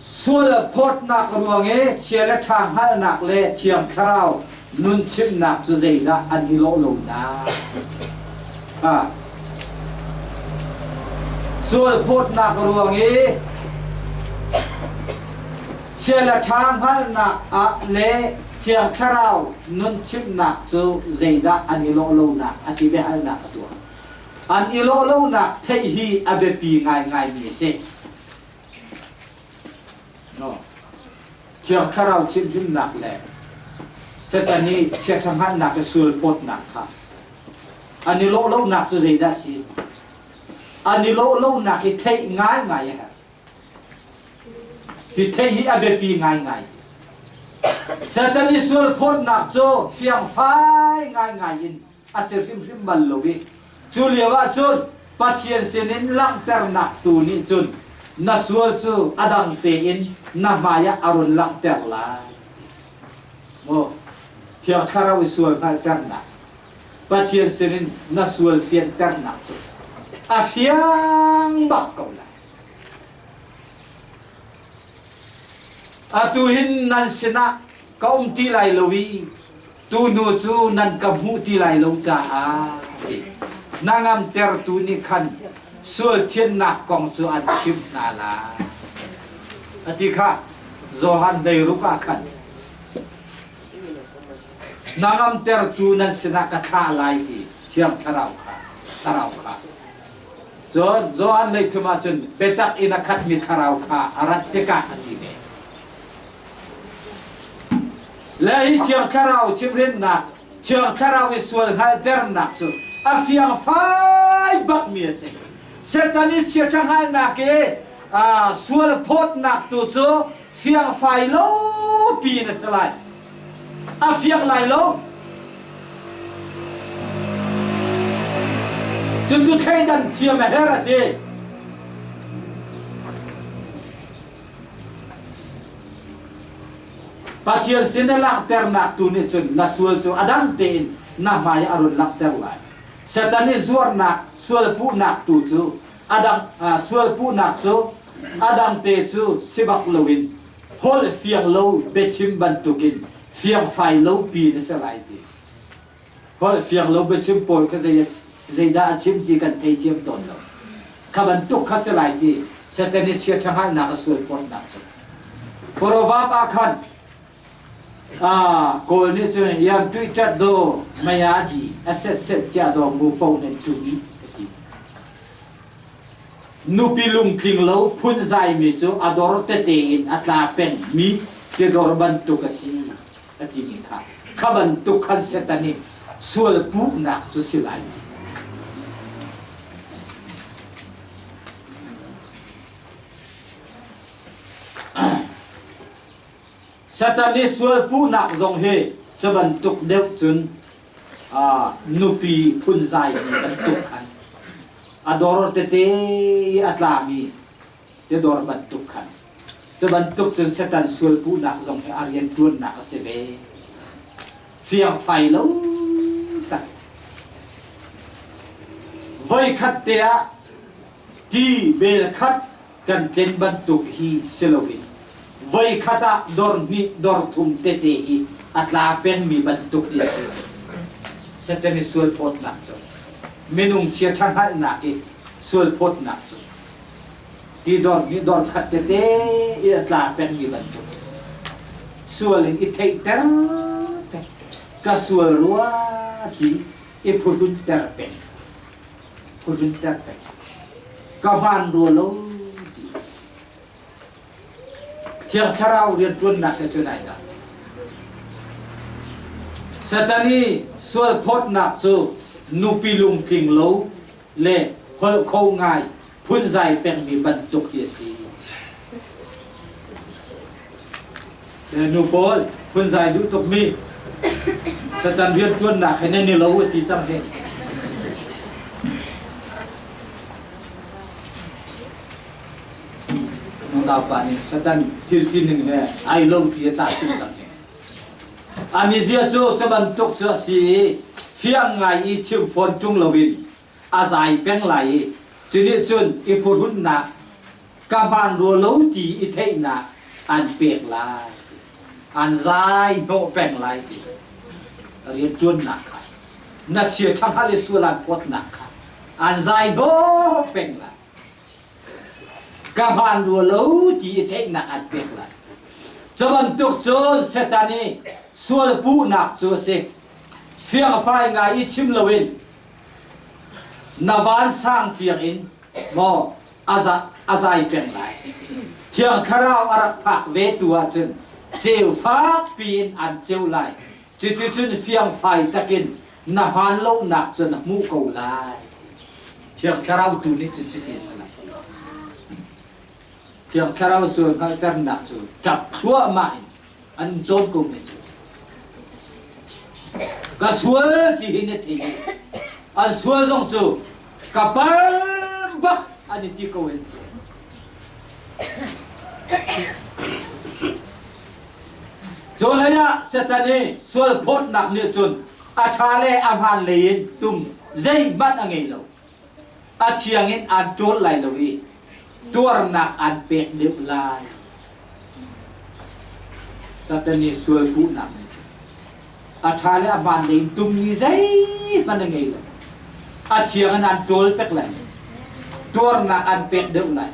sual phawtnak ruang i chia le ṭha hngalhnak le Thiang Thlarau nun chimhnak cu zeidah an i lawh lonak? Ha. Sual phawtnak ruang i chia le ṭha hngalhnak ah le Thiang Thlarau nun chimhnak cu zeidah an i lawh lonak a ti biahalnak a tuah. An i lawh lonak theih hi a biapi ngaingaimi a si. No. Thiang Thlarau chimhhrinnak le Satan i chiaṭha hngalhnak i sualphawtnak kha an i lawh lonak cu zeidah a si? An i lawh lonak hi theih ngaingai a herh. Hi theih hi a biapi ngaingai. Satan i sualphawtnak cu fiangfai ngaingai in a si hrimhrim bal lo i cu lio ah cun Pathian sinin langhternak tu nih cun na sual cu a dang tein na hmaiah a run langhter lai. Maw Thiang Thlarau i sual hngalhternak Pathian sinin na sual fianternak cu a fiang bak ko lai. Atu hin nan sinah ka um ti lai lo i tunu cu nan ka hmuh ti lai lo caah hnangamtertu nih khan sual thiannak kong cu an chimh hna lai. A ti kha Johan hleiruk ah khan hnangamtertu nan sinah ka thlah lai ti Thiang Thlarau kha Thlarau kha Cun Johan hleithum ah cun biatak in a khatmi Thlarau kha a rat tikah a ti ve. Le hi Thiang Thlarau chimhrinnak, Thiang Thlarau i sual hngalhternak cu a fiangfai bakmi a si. Satan i chiaṭha hngalhnak i sual phawtnak tu cu fiangfai lo piin a si lai. A fiang lai lo. Cucu thleidan thiam a herh a ti. Pathian sin na langhternak tu nih cun na sual cu a dang tein na hmai a run langhter lai. Satan i zuarnak sualpuhnak tu cu a dang sualpuhnak cu a dang te cu si bak loin holh fiang lo biachim bantukin fiangfai lo pi na si lai ti. Holh fiang lo biachim pawl kha zei zeidah a chim ti kan theithiam tawn lo. Kha bantuk kha si lai ti Satan i chiaṭha hngalhnak a sual phawtnak cu. Proverb ah khan Kawl nih cun yam ṭuih ṭat do maya di a set set cia do mu po nen ṭuih a ti. Nupi lungtling lo phunzaimi cu a dor tete in a tla pengmi tidor bantuk a si. A timi kha kha bantuk khan Satan nih sual puhnak cu si lai. Satan nih sual puhnak zong hi cu bantuk deuh cun nupi phunzai mi bantuk khan a dor tete i a tlami tidor bantuk khan cu bantuk cun Satan sual puhnak zong hi a rianṭuannak a si ve. Fiangfai lo tak. Voikhat te ah ti bel khat kan tlen bantuk hi si loin voikhat ah dor hnih dor thum tete i a tla pengmi bantuk hi a si. Satan i sual phawtnak cu minung chiaṭha hngalhnak i sual phawtnak cu. Ti dor nih dor khat tete i a tla pengmi bantuk a si. Sual in i theihter peng. Ka sual rua ti i phuhrunter peng. Phuhrunter peng. Ka hmaan rua lo ti. Thiang Thlarau rianṭuannak he cun ai dang. Satan i sualphawtnak cu nupi lungtling lo le holh kho ngai phunzai pengmi bantuk hi a si. Nu pawl phunzai duh tukmi Satan rianṭuannak he nan i lo a ti cang hi. Unaupa nih Satan thil tining he ai lo ti a tahchunh cang hi. A mizia cu cu bantuk cu a si i fiang ngai i chim fawn ṭung loin a zai peng lai i cu nih cun i phuhrunnak ka hmaan rua lo ti i theihnak an pek lai an zai hnawh peng lai ti rianṭuannak kha na chia ṭha i sual an phawtnak kha an zai hnawh peng lai Ka hmaan rua lo ti i theihnak an pek lai. Cu bantuk cun Satan i sual puhnak cu a si. Fiangfai ngai i chim loin na vansang tiangin maw a zai peng lai. Thiang Thlarau a rak phak ve tu ahcun ceu fak piin an ceu lai. Cuticun fiangfai takin na hmaan lonak cu na hmuh ko lai. Thiang Thlarau tu nih cun cuti a si lai. Thiang Thlarau sual hngalhternak cu ṭap thluahmah in an tawn ko mi cu. Ka sual ti hi na thei i an sual zong cu ka pal bak an i ti ko hin cu. Cu hleiah Satan i sualphawtnak nih cun a ṭha le a hmaan lei in tum zeihmanh a ngei lo. A thiang in aan ṭawl lai lo i tuarnak aan pek deuh lai. Satan i sualpuhnak nih cun a ṭha le a hmaan lei in tum ni zeihmanh a ngei lo. A thiang in aan ṭawl pek lai. Tuarnak aan pek deuh lai.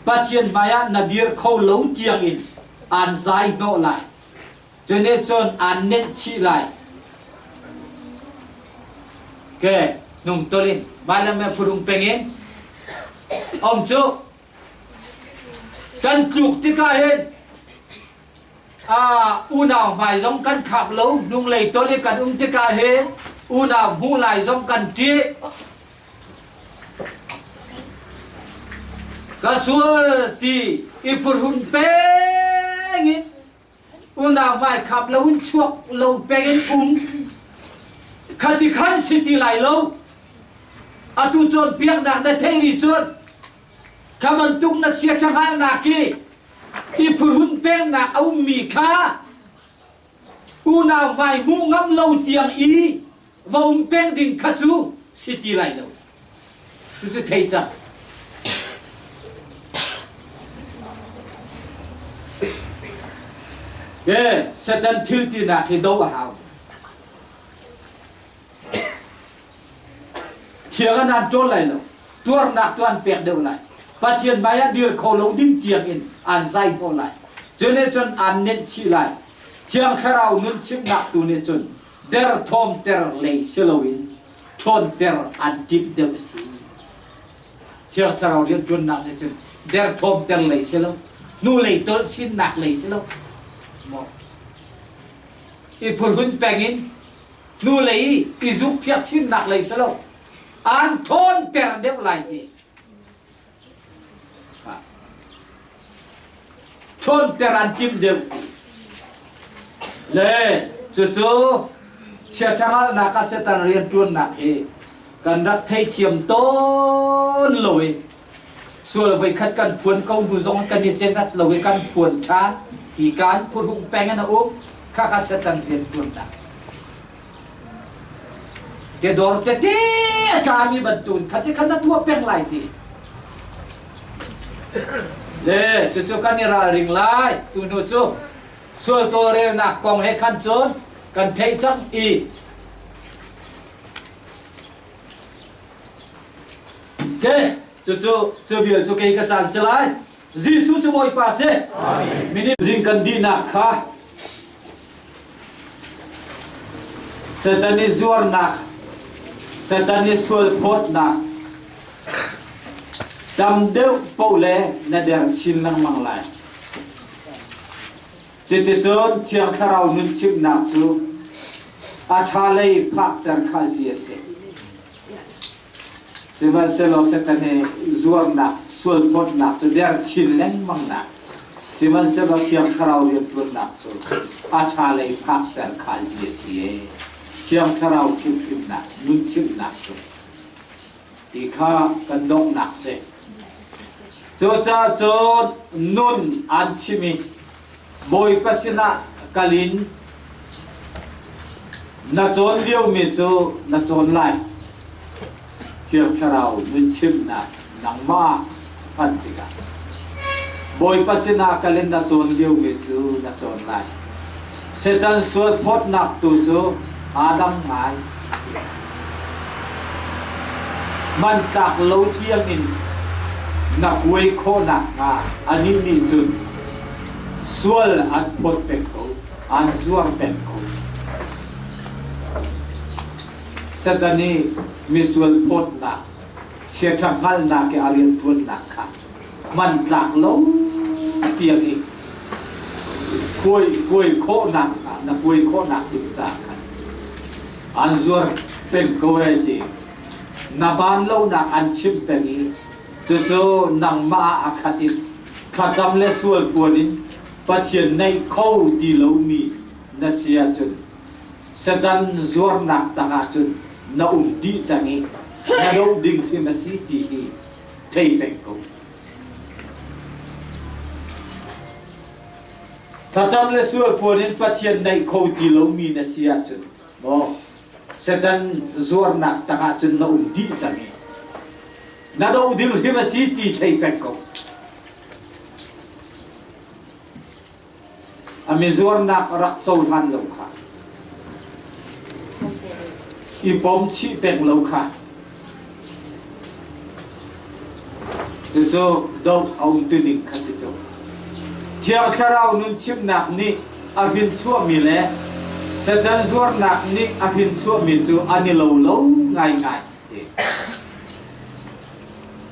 Pathian hmaiah na dir kho lo tiangin aan zai hnawh lai. Cu nih cun aan nenh chih lai. Ke hnung tol in vailam me phurung peng in om cu kan tluk tikah hin a unau hmai zong kan khap lo hnunglei tol i kan um tikah hin unau hmu lai zong kan ṭih Ka sual ti i phuhrun peng in unau hmai khap lo in chuak lo peng in um khati khan si ti lai lo atu cawnpiaknak na theih ri cun kha bantuk na chia ṭha i i phuhrun pengnak a ummi kha unau hmai hmuh ngam lo tiang i va um peng ding kha cu si ti lai lo cucu thei cang e Satan thil tinak hi do a hau thiang an an ṭawl lai lo tuarnak tu an pek deuh lai Pathian hmai ah dir kho lo ding tiang in an zai hnawh lai cu nih cun an nenh chih lai Thiang Thlarau nun chimhnak tu nih cun derthawmter lei si loin ṭhawnter an timh deuh a si. Thiang Thlarau rianṭuannak nih cun derthawmter lei si lo, hnulei tolh chinnak lei si lo. Maw? I phurhun peng in hnulei i zukphiak chinnak lei si lo, an ṭhawnter deuh lai ti. Ṭhawnter an timh deuh. Le cucu chiaṭha hngalhnak ah Satan rianṭuannak hi kan rak theithiam tawn lo i sual voikhat kan phuan ko hnu zong kan i cenat lo i kan phuan ṭhan hi kan phuhrung peng in a um khakha Satan rianṭuannak. Te dor tete a tlami bantukin kha ti khan na tuah peng lai ti. Le cucu kan i ralring lai tu hnu cu sual tawlrelnak kong he khan cun kan theih cang i ke. Cucu cu vial cu kei ka caan si lai. Jesuh cu Bawipa si. Mini zing kan dihnak kha Satan i zuarnak, Satan i sualphawtnak tam deuh paoh le na der chin lengmang lai. Cuticun Thiang Thlarau nun chimnak cu a ṭha lei phakter kha zi a si. Sihmanhsehlaw Satan hi zuarnak, sualphawtnak cu der chin lengmangnak, sihmanhsehlaw Thiang Thlarau rianṭuannak cu a ṭha lei phakter kha zi a si ee. Thiang Thlarau chimhhrinnak, nun chimhnak cu ti kha kan donghnak si. Cucaah cun nun an chim i Bawipa sinah kal in na cawn liomi cu na cawn lai. Thiang Thlarau nun chimnak nangmah phanh tikah Bawipa sinah kal in na cawn liomi cu na cawn lai. Satan sualphawtnak tu cu aa dang ngai. Hmantlak lo tiangin na kuai khawh nakhnga anih nih cun sual an phawt peng ko, an zuar peng ko. Satan nih misual phawtnak, chiaṭha hngalhnak i a rianṭuannak kha hmantlak lo tiang i kuai kuai khawhnak na kuai khawhnak ding caah khan an zuar peng ko ai ti na van lonak an chimh peng i cucu nangmah ah a khat in thlacam le sual puan in Pathian neih kho ti lomi na si ahcun Satan zuarnak tangah cun na um dih cang i na doh ding hrim a si ti hi thei peng ko. Thlacam le sual puan in Pathian naih kho ti lomi na si ahcun maw Satan zuarnak tangah cun na um dih cang i na do ding hrim a si ti thei peng ko. A mizuarnak rak cohlan lo kha i pom chih peng lo kha cucu doh a um tuning kha si cu. Thiang Thlarau nun chimnak nih a hrin chuahmi le Satan zuarnak nih a hrin chuahmi cu an i lo lo ngaingai ti.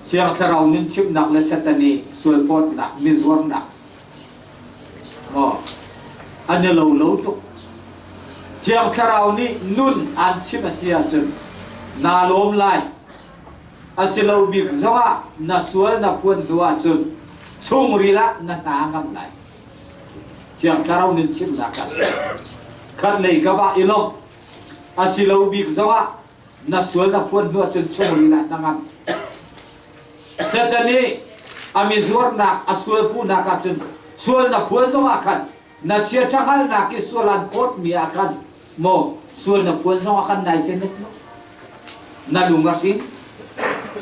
Thiang Thlarau nun chimnak le Satan i sualpawtnak, mizuarnak An i lo lo tuk. Thiang Thlarau nih nun aan chimh a si ahcun naa lawm lai. A si lo bik zongah na sual na phuan hnu ahcun chungril ah na hna ngam lai. Thiang Thlarau nun chimhnak ah khat lei ka vah i lawmh. A si lo bik zongah na sual na phuan hnu ahcun chungril ah na ngam. Satan nih a mizuarnak a sualpuhnak ahcun sual na phuan zongah khan na chiaṭha hngalhnak i sual an phawtmi ah khan maw sual na phuan zongah khan nai cenet maw? Na lung a hrin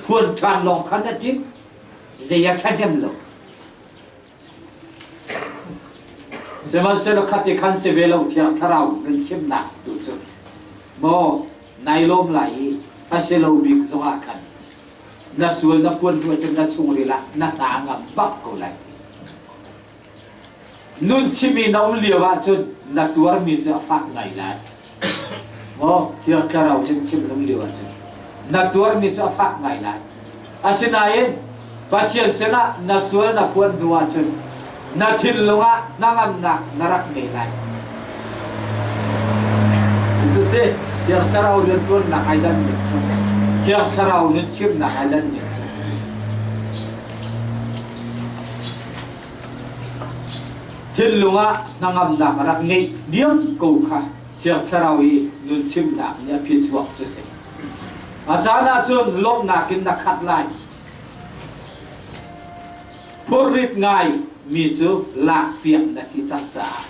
phuan ṭhan lawng khan na ṭin zei a ṭhahnem lo. Sihmanhsehlaw khati khan si ve lo Thiang Thlarau nan chimnak tu cu maw nai lawm lai i a si lo bik zongah khan na sual na puan hnu cun na chungril ah na hna ngam bak ko lai. Nun chimi na um lio ahcun na tuarmi cu a fak ngai lai. Maw Thiang Thlarau hin chim na um lio ahcun na tuarmi cu a fak ngai lai. Asinain Pathian sinah na sual na phuan hnu ahcun na thinlung ah hnangamnak na rak ngei lai. Cu si Thiang Thlarau rianṭuannak ai dan ning cu Thiang Thlarau nun chimnak ai dan ning cu thinlung ah hnangamnak rak ngeih diam ko kha Thiang Thlarau i nun chimnak nih a phichuak cu si. A caan ahcun lawmhnak in na khat lai. Phurrit ngai mi cu lakpiak na si cang caah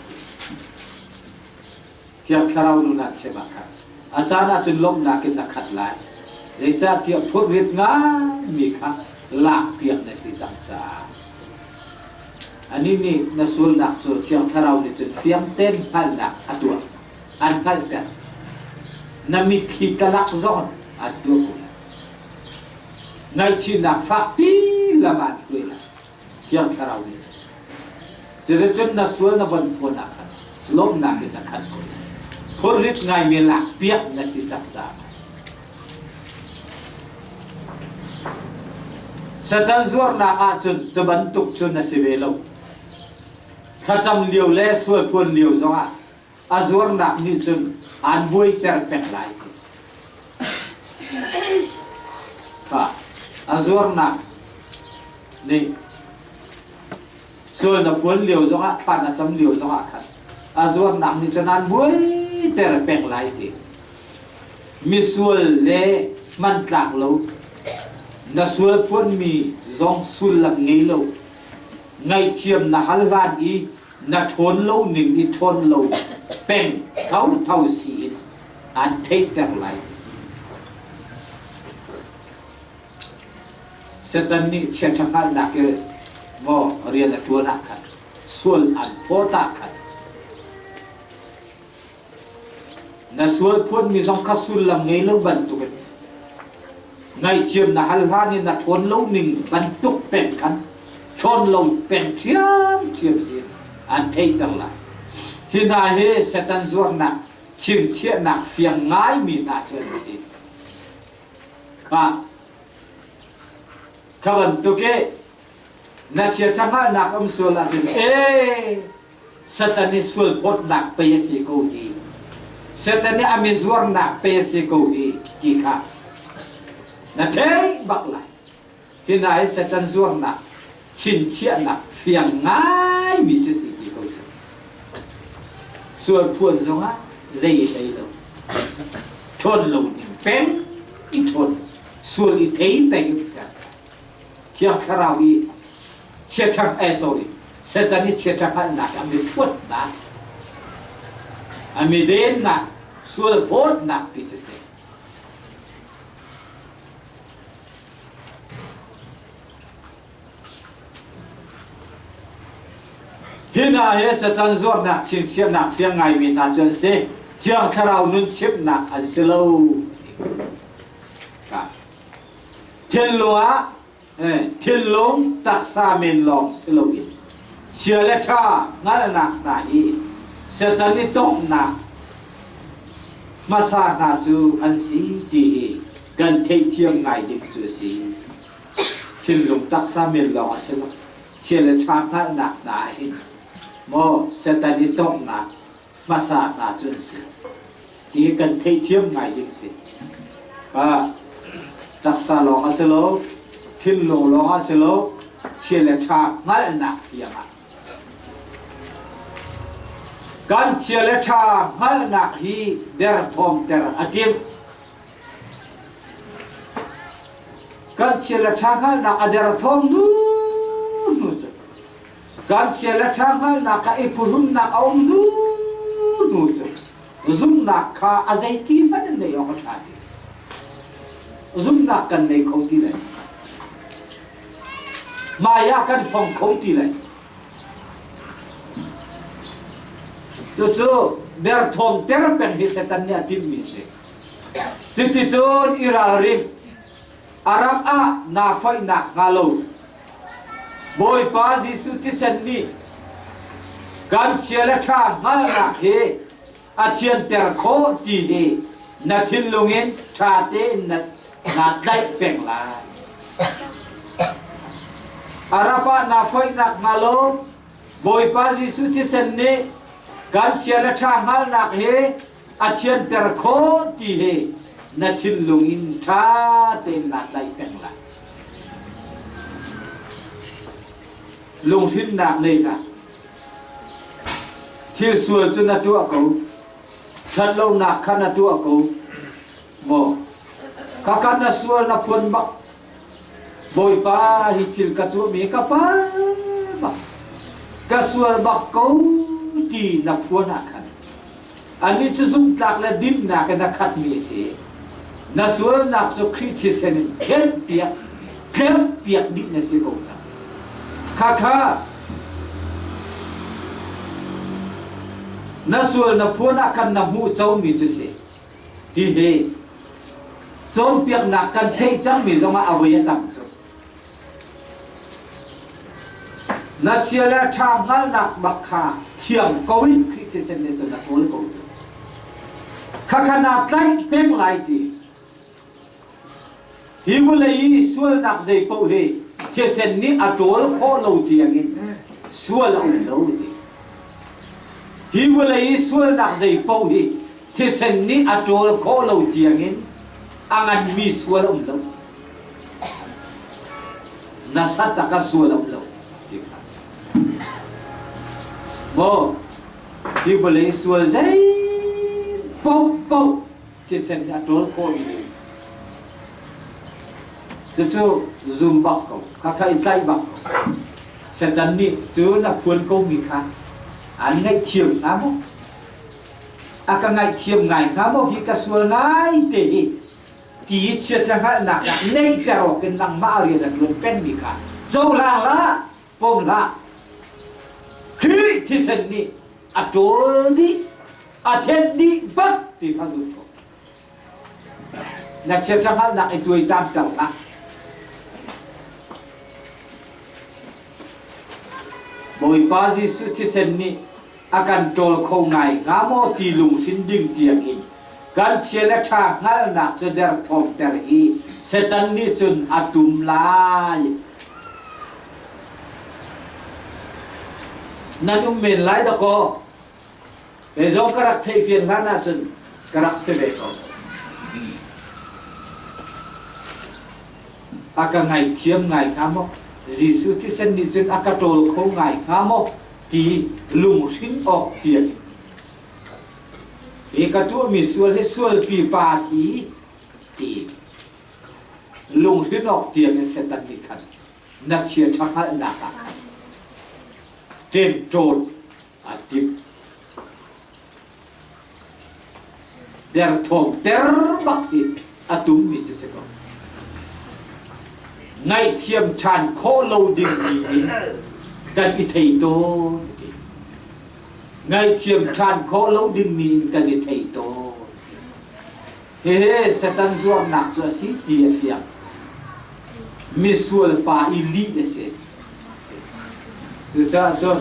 Thiang Thlarau nun ah chim ah khan a caan ahcun lawmhnak in na khat lai. Zeicahtiah phurrit ngai mi kha lakpiak na si cang caah anih nih na sualnak cu Thiang Thlarau nih cun fiang tein hngalhnak a tuah an hngalhter. Na mitthli talak zong an tuah ko lai. Ngaihchihnak fakpi lam ah an hruai lai. Thiang Thlarau nih cun. Cuticun na sual na von phuan ah khan lawmhnak in na khat ko. Phurrit ngaimi lak piak na si cang caah. Satan zuarnak ahcun cu bantuk cun a si ve lo. Thlacam lio le sual phuan lio zongah a zuarnak nih cun aan buaiter peng lai. Kha a zuarnak nih sual na phuan lio zongah thla na cam lio zongah khan a zuarnak nih cun aan buaiter peng lai ti. Misual le hmantlak lo na sual phuanmi zong sullam ngei lo ngaihthiam na hal hlan i na ṭhawn lo ning i ṭhawn lo peng thotho si in an theihter lai. Satan nih chiaṭha hngalhnak i maw rian a ṭuan ah khan sual an phawt ah khan Na sual phuanmi zong kha sullam ngei lo bantukin ngaihthiam na hal hlan i na ṭhawn lo ning bantuk peng khan ṭhawn lo peng ṭhiamṭhiam si an theihter lai. Hi hna hi Satan zuarnak chingchiahnak fiang ngaimi hna cu an si. Kha kha bantuk i na chiaṭha hngalhnak um sual ahcun ee Satan i sualphawtnak pei a si ko hi. Satan i a mizuarnak pei a si ko hi ti kha na theih bak lai. Hi hna hi Satan zuarnak chinchiahnak fiang ngaimi cu si ti ko cu. Sual phuan zongah zei i hlei lo. Ṭhawn lo ning peng i ṭhawn. Sual i thei peng i Thiang Thlarau i chiaṭha eh sorry Satan i chiaṭha hngalhnak a mi ṭhuatnak a mi dennak sual phawtnak ti cu si. Hi hna hi Satan zuarnak chingchiahnak fiang ngaimi hna cu an si. Thiang Thlarau nun chimhnak an si lo. Thinlung ah thinlung taksa men lawng si loin chia le ṭha hngalhnak hna hi Satan i tonghnak hmasa hna cu an si ti hi kan theihthiam ngai ding cu a si. Thinlung taksa men lawng a si lo. Chia le ṭha hngalhnak hna ah hin maw Satan i tonghnak hmasa hna cu an si. Ti kan theihthiam ngai ding si. Taksa lawng a si lo, thinlung lawng a si lo, chia le ṭha hngalhnak tiang ah. Kan chia le ṭha hngalhnak hi derthawmter a timh. Kan chia le ṭha hngalhnak a derthawm nu nu cu kan chia le ṭha hngalhnak kha i phuhrunnak a um nu nu cu zumhnak kha a zeiti hmanh in nei awk a ṭha ti. Zumhnak kan nei kho ti lai. Hmai ah kan fong kho ti lai. Cucu derthawm ter peng hi Satan nih a timhmi si. Cuticun i ralring a ram ah naa foihnak hnga lo Bawipa Jesuh thisen nih kan chia le ṭha hngalhnak hi a thianter khawh ti hi na thinlung in ṭha tein na naa tlaih peng lai. A rap ah naa foihnak hnga lo Bawipa Jesuh thisen nih kan chia le ṭha hngalhnak hi a thianter khawh ti hi na thinlung in ṭha tein naa tlaih peng lai. Lunghrinnak nei hlah. Thil sual cu na tuah ko. Ṭhatlonak kha na tuah ko. Maw? Khakha na sual na phuan bak. Bawipa hi thil ka tuahmi ka palh bak. Ka sual bak ko ti na phuan ah khan Anih cu zumhtlak le dinnak in a khatmi a si. Na sualnak cu Khrih thisen in tlenpiak, tlenpiak dih na si ko cang. Khakha na sual na phuan ah khan na hmuh comi cu si. Ti hi. Cawnpiaknak kan theih cangmi zongah a voi a tam cu. Na chia le ṭha hngalhnak bak kha thiang ko in Khrih thisen nih cun a ṭawl ko cu. Khakha naa tlaih peng lai ti. Hi vawlei i sualnak zei paoh hi thisen nih a ṭawl khawh lo tiangin sual a um lo ti. Hi vawlei i sualnak zei paoh hi thisen nih a ṭawl khawh lo tiangin a nganmi sual a um lo. Nasa tak a sual a um lo ti kha. Maw hi vawlei sual zei paoh paoh thisen nih a ṭawl khawh mi cucu zum bak ko khakha i tlaih bak ko Satan nih cun a phuan ko mi kha an ngaihthiam hnga maw a ka ngaihthiam ngai hnga maw hi ka sual ngai te hi ti chiat hngalhnak ah neihter awk in nangmah rian a ṭuan pengmi kha cohlang hlah pom hlah Khrih thisen nih a ṭawl dih a thenh dih bak ti kha zum ko na chiaṭha hngalhnak i tuaitam ter hlah Bawipa Jesuh thisen nih a kan ṭawl kho ngai hnga maw ti lungthin ding tiang in kan chia le ṭha hngalhnak cu derthawmter hi Satan nih cun a tum lai. Nan um men lai dakaw. Kei zong ka rak theihfian hlan ahcun ka rak si ve ko. A ka ngaihthiam ngai hnga maw? Jesuh thisen nih cun a ka ṭawl kho ngai hnga maw? Ti lunghrin awk tiang hi ka tuahmi sual hi sualpi pa si ti lunghrin awk tiang in Satan nih khan na chia ṭha hngalhnak ah khan ṭemṭawn a timh. Derthawm ter bak hi a tummi cu si ko. Ngaihthiam ṭhan khawh lo dingmi in kan i thei tawn ti. Ngaihthiam ṭhan khawh lo dingmi in kan i thei tawn. Hihi Satan zuarnak cu a si ti a fiang. Misual pa i lih a si. Cucaah cun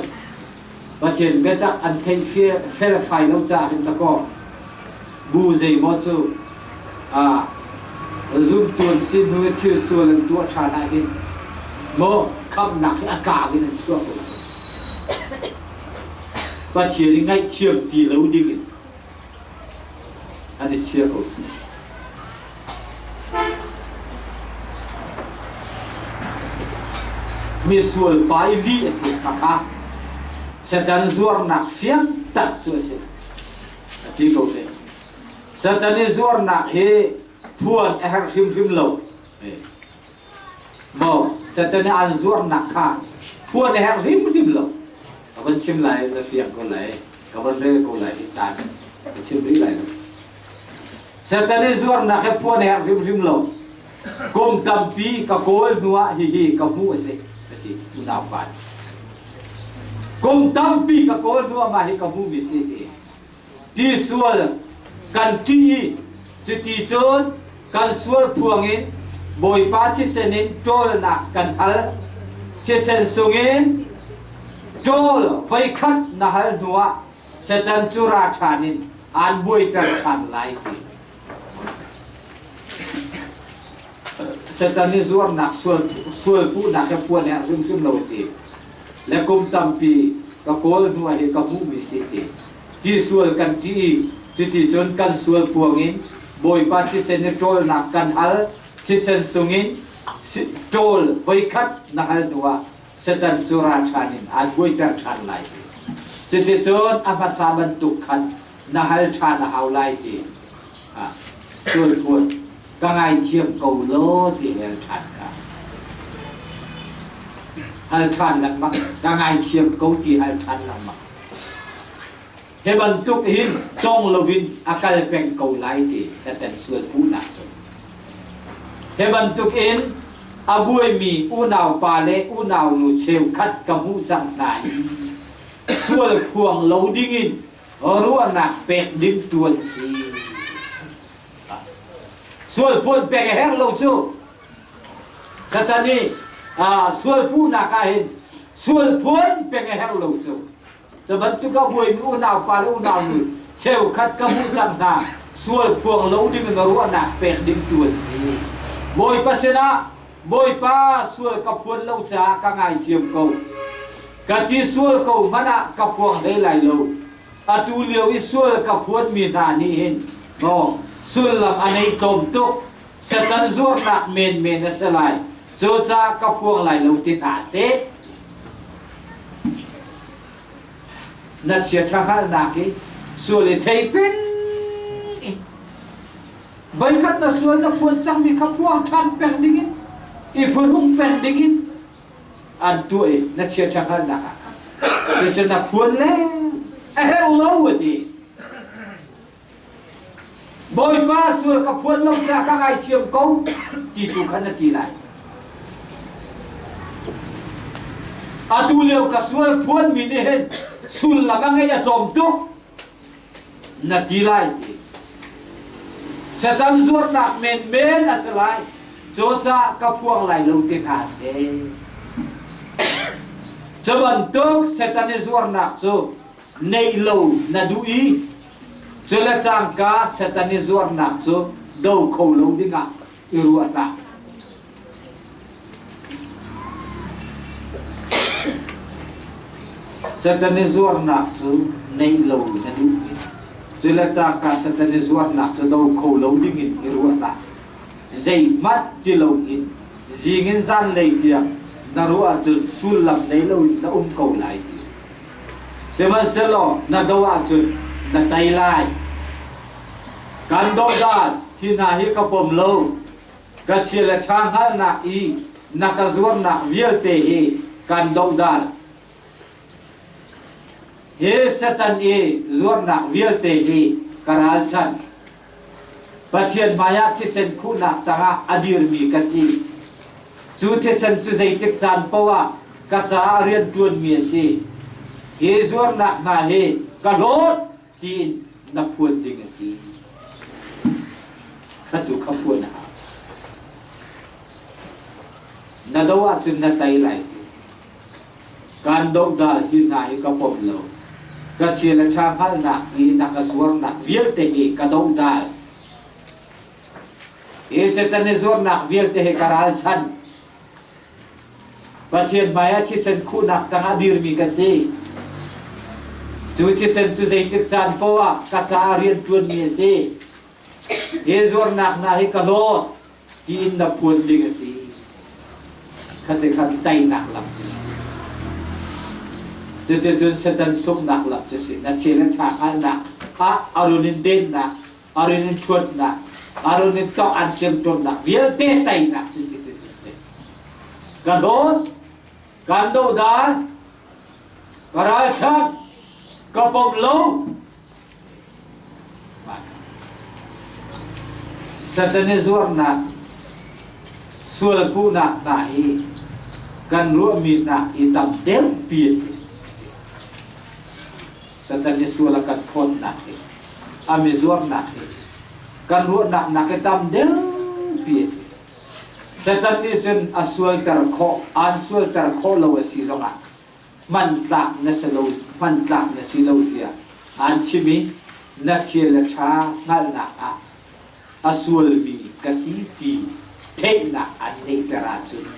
Pathian biatak an theih felfai lo caah hin dakaw bu zeimaw cu zumtu an si hnu i thil sual an tuah ṭhan ah hin maw khamhnak hi a tlang in an chuah ko cu. Pathian i ngaihthiam ti lo ding in an i chia ko. Misual pa i lih a si khakha Satan zuarnak fiang tak cu a si a ti ko te. Satan i zuarnak hi phuan a herh hrimhrim lo. Maw Satan i an zuarnak kha phuan a herh hrimhrim lo. Ka van chim lai na fiang ko lai. Ka van rel ko lai hi tan ka chim rih lai lo. Satan i zuarnak he phuan a herh hrimhrim lo. Kum tampi ka kawl hnuah hihi ka hmuh a si, ka ti unau pa nih. Kum tampi ka kawl hnuah mah hi ka hmuhmi si ti. Ti sual kan ṭih i cuti cun kan sual phuang in Bawipa thisen in ṭawlnak kan hal. Thisen sungin ṭawl voikhat na hal hnuah Satan cu ra ṭhan in aan buaiter ṭhan lai ti. Satan i zuarnak sual sual puhnak he puan he hrimhrim lo ti. Le kum tampi ka kawl hnu ah hi ka hmuhmi si ti. Ti sual kan ṭih i cuti cun kan sual puang in Bawipa thisen i ṭawlnak kan hal thisen sungin ṭawl voikhat na hal hnuah Satan cu ra ṭhan in aan buaiter ṭhan lai ti. Cuticun a hmasa bantuk khan na hal ṭhan a hau lai ti. Sual phuan ka ngaithiam ko law ti hel ṭhan ka. Hal ṭhan lengmang ka ngaithiam ko ti hal ṭhan lengmang. Hi bantuk hin tong loin a kal peng ko lai ti Satan sual puhnak cu. Hi bantuk in a buaimi unaupa le unaunu cheukhat ka hmuh cang hna i sual phuang lo dingin ruahnak pek ding tu an si. Sual phuan pek a herh lo cu. Satan nih sual puhnak ah hin sual phuan pek a herh lo cu. Cu bantuk a buaimi unau pa le unau nu cheukhat ka hmuh cang hna sual phuang lo ding in ruahnak pek ding tu an si. Bawipa sinah Bawipa sual ka phuan lo caah ka ngaithiam ko. Ka ti sual ko hmanh ah ka phuang hlei lai lo. Atu lio i sual ka phuanmi hna nih hin maw sullam a nei tlawm tuk. Satan zuarnak menmen a si lai. Cucaah ka phuang lai lo ti hna seh. Na chiaṭha hngalhnak hi sual i thei peng in voikhat na sual na phuan cangmi kha phuang ṭhan peng dingin i phuhrung peng dingin an tuah i na chiaṭha hngalhnak ah khan cucu na phuan le a herh lo a ti. Bawipa sual ka phuan lo caah ka ngaithiam ko ti tu khan na ti lai. Atu lio ka sual phuanmi nih hin sullam a ngeih a tlawm tuk na ti lai ti. Satan zuarnak menmen a si lai. Cucaah ka phuang lai lo ti hna seh. Cu bantuk Satan i zuarnak cu neih lo na duh i cule cangka Satan i zuarnak cu do kho lo dingah i ruah hlah. Satan i zuarnak cu neih lo na duh i cule cangka Satan i zuarnak cu do kho lo dingin i ruah hlah. Zeihmanh ti loin zing in zanlei tiang na ruah ahcun sullam nei loin na um ko lai ti. Sihmanhsehlaw na do ahcun na tei lai. Kan dohdal hi hna hi ka pom lo. Ka chia le ṭha hngalhnak i na ka zuarnak vialte hi kan dohdal. Hi Satan i zuarnak vialte hi ka ralchanh. Pathian hmaiah thisen khuhnak tangah a dirmi ka si. Cu thisen cu zeitik caan paoh ah ka caah rianṭuanmi a si. Hi zuarnak hna hi ka hlawt tiin na phuan ding a si. Khatu kha phuan a hau. Na do ahcun na tei lai ti. Kan dohdal hi hna hi ka pom lo. Ka chia le ṭha hngalhnak hi na ka zuarnak vialte hi ka dohdal. Hi Satan i zuarnak vialte hi ka ralchan. Pathian hmaiah thisen khuhnak tangah dirmi ka si. Cu thisen cu zeitik caan poah ah ka caah rian ṭuanmi a si. Hi zuarnak hna hi ka hlawt. tiin na phuan ding a si. Khate khan teinak lam cu si. Cuticun Satan sumnak lam cu si. Na chel in tha hngalhnak, ah arun in dennak, arun in ṭhuatnak, arun in tok an ṭemṭuamnak vialte teinak cu cuticun si. Ka dawt, kan dodal, ka ralchanh, ka pom lo, Satan i zuarnak, sualpuhnak hna hi kan ruahmi hna i tam deuhpi a si. Satan i sual a kan phawtnak hi, a mi zuarnak hi kan ruahnak nak i tam deuhpi a si. Satan nih cun a sualter khawh, aan sualter khawh lo a si zongah hmantlak na si lo hmantlak na si lo zia aan chim i na chia le ṭha hngalhnak ah a sualmi ka si ti theihnak an neihter ahcun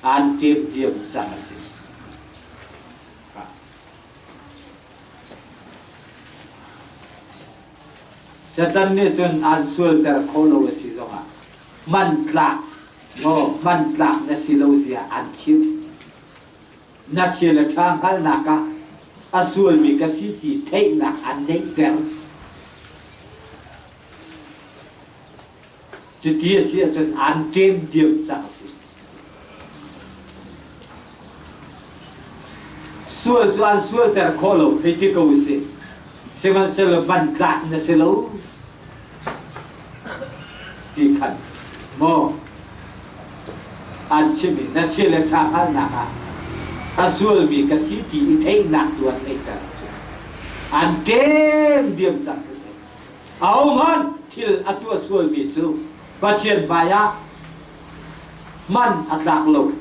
aan ṭem diam cang a si. Satan nih cun aan sualter kho lo a si zongah hmantlak maw hmantlak na si lo zia an chimh. Na chia le ṭha hngalhnak ah a sualmi ka si ti theihnak an neihter. Cuti a si ahcun aan ṭem diam cang a si. Sual cu an sualter khawh lo hei ti ko usih. Sihmanhsehlaw hmantlak na si lo ti khan maw an chim i na chia le ṭha hngalhnak ah a sualmi ka si ti i theihnak tu an ngeihter cu an ṭem diam cang ka si. Ahohmanh thil a tuah sualmi cu Pathian hmaiah man a tlak lo.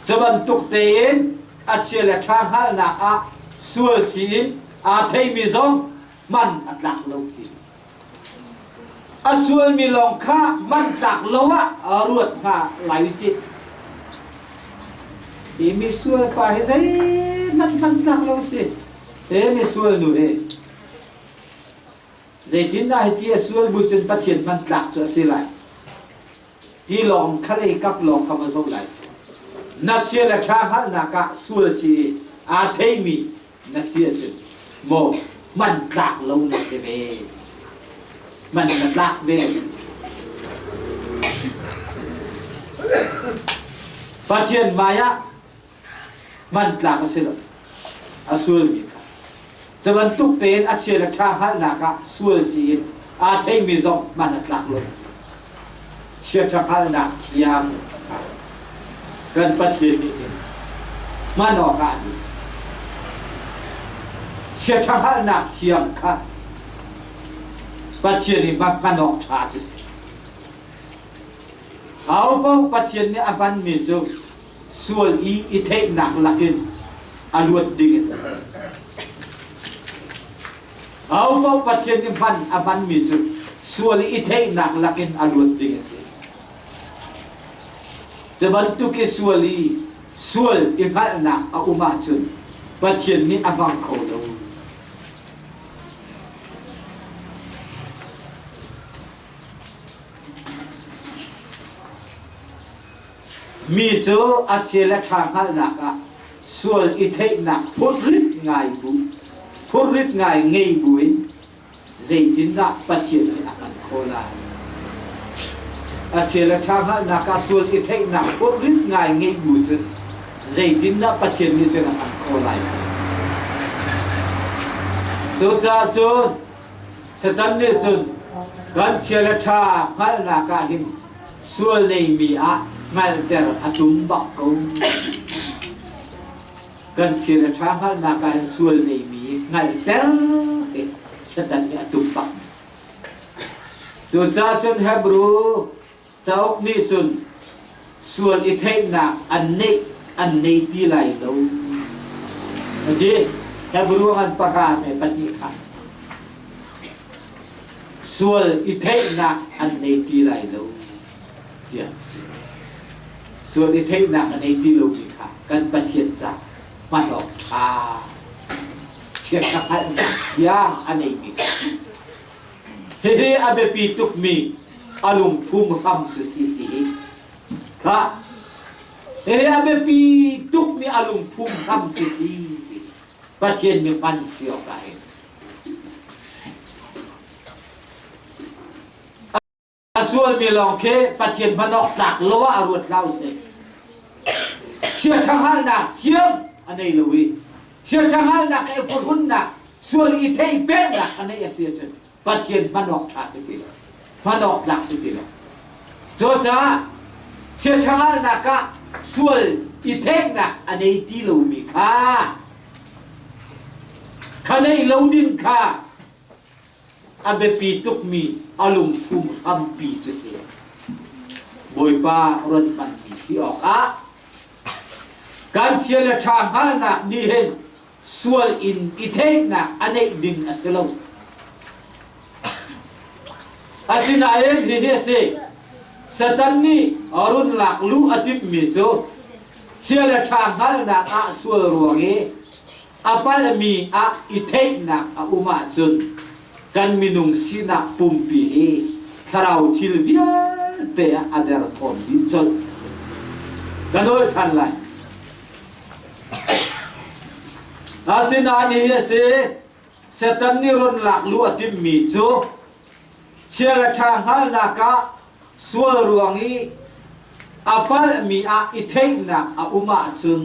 Cu bantuk tein a chia le ṭha hngalhnak ah sual si in aa theimi zong man a tlak lo ti. A sualmi lawng kha man tlak lo ah ruat hna lai cih. Hi misual pa hi zeihmanh man tlak lo si. He misual nu hi zeitindah hiti a sual bu cun Pathian hman tlak cu a si lai. Ti lawng kha lei kap lawng kha va zoh lai cu. Na chia le ṭha hngalhnak ah sual si i aa theimi na si ahcun maw hman tlak lo na si ve. Man na tlak ve. Pathian hmai ah hman tlak a si lo. A sualmi kha. Cu bantuk tein a chia le ṭha hngalhnak ah sual si in aa theimi zong hman a tlak lo. Chiaṭha hngalhnak thiang kha kan Pathian nih hin hman awkah a duh. Chiaṭha hngalhnak thiang kha Pathian nih hman awk ṭha cu si. Aho Pathian nih a hmanmi cu sual i i theihnak lakin a luat ding a si. Aho Pathian nih hman a hmanmi cu sual i theihnak lakin a luat ding a si. Cu bantuk i sual i sual i hngalhnak a um ahcun Pathian nih a hmang kho lo. Mi cu a chia le ṭha hngalhnak ah sual i theihnak phurrit ngai bu phurrit ngai ngei buin zeitindah Pathian nih a hman khawh lai? A chia le ṭha hngalhnak ah sual i theihnak phurrit ngai ngei bu cun zeitindah Pathian nih cun a hman khawh lai? Cucaah cun Satan nih cun kan chia le ṭha hngalhnak ah hin sual neimi ah hngalhter a tum bak ko. Kan thil a ṭha hngalhnak ah hin sual neimi hngalhter hi Satan nih a tum bak. Cucaah cun Hebrew cauk nih cun sual i theihnak an neih an nei ti lai lo. Ati Hebrew an pahra me pahnih kha Sual i theihnak an nei ti lai lo tiah sual i theihnak a nei ti lomi kha kan Pathian ca hman awk ṭha chiaṭha hngalhnak thiang a neimi kha hihi a biapi tukmi a lungphum hram cu si ti hi kha hihi a biapi tukmi a lungphum hram cu si ti Pathian mi hman si awk ah hin A sualmi lawng khi Pathian hman awk tlak lo ah a ruat hlah usih. Chiaṭha hngalhnak thiam a nei lo i chiaṭha hngalhnak i phurhunnak sual i theih peknak a neih a si ahcun Pathian hman awk ṭha si ti lo. Hman awk tlak si ti lo. Cucaah chiaṭha hngalhnak ah sual i theihnak a nei ti lomi kha Kha nei lo ding kha a biapi tukmi a lungphum hrampi cu si. Bawipa run hmanmi si awkah kan chia le ṭha hngalhnak nih hin sual in i theihnak a neih ding a si lo. Asinain hihi a si. Satan nih run lak luh a timhmi cu chia le ṭha hngalhnak ah sual ruang i a palhmi ah i theihnak a um ahcun kan minung sinak pumpi hi thlarau thil vialte ah a derthawm dih colh a si. Ka nawl ṭhan lai. Asinain hihi a si, Satan nih run lak luh a timhmi cu chia le ṭha hngalhnak ah sual ruang i a palhmi ah i theihnak a um ahcun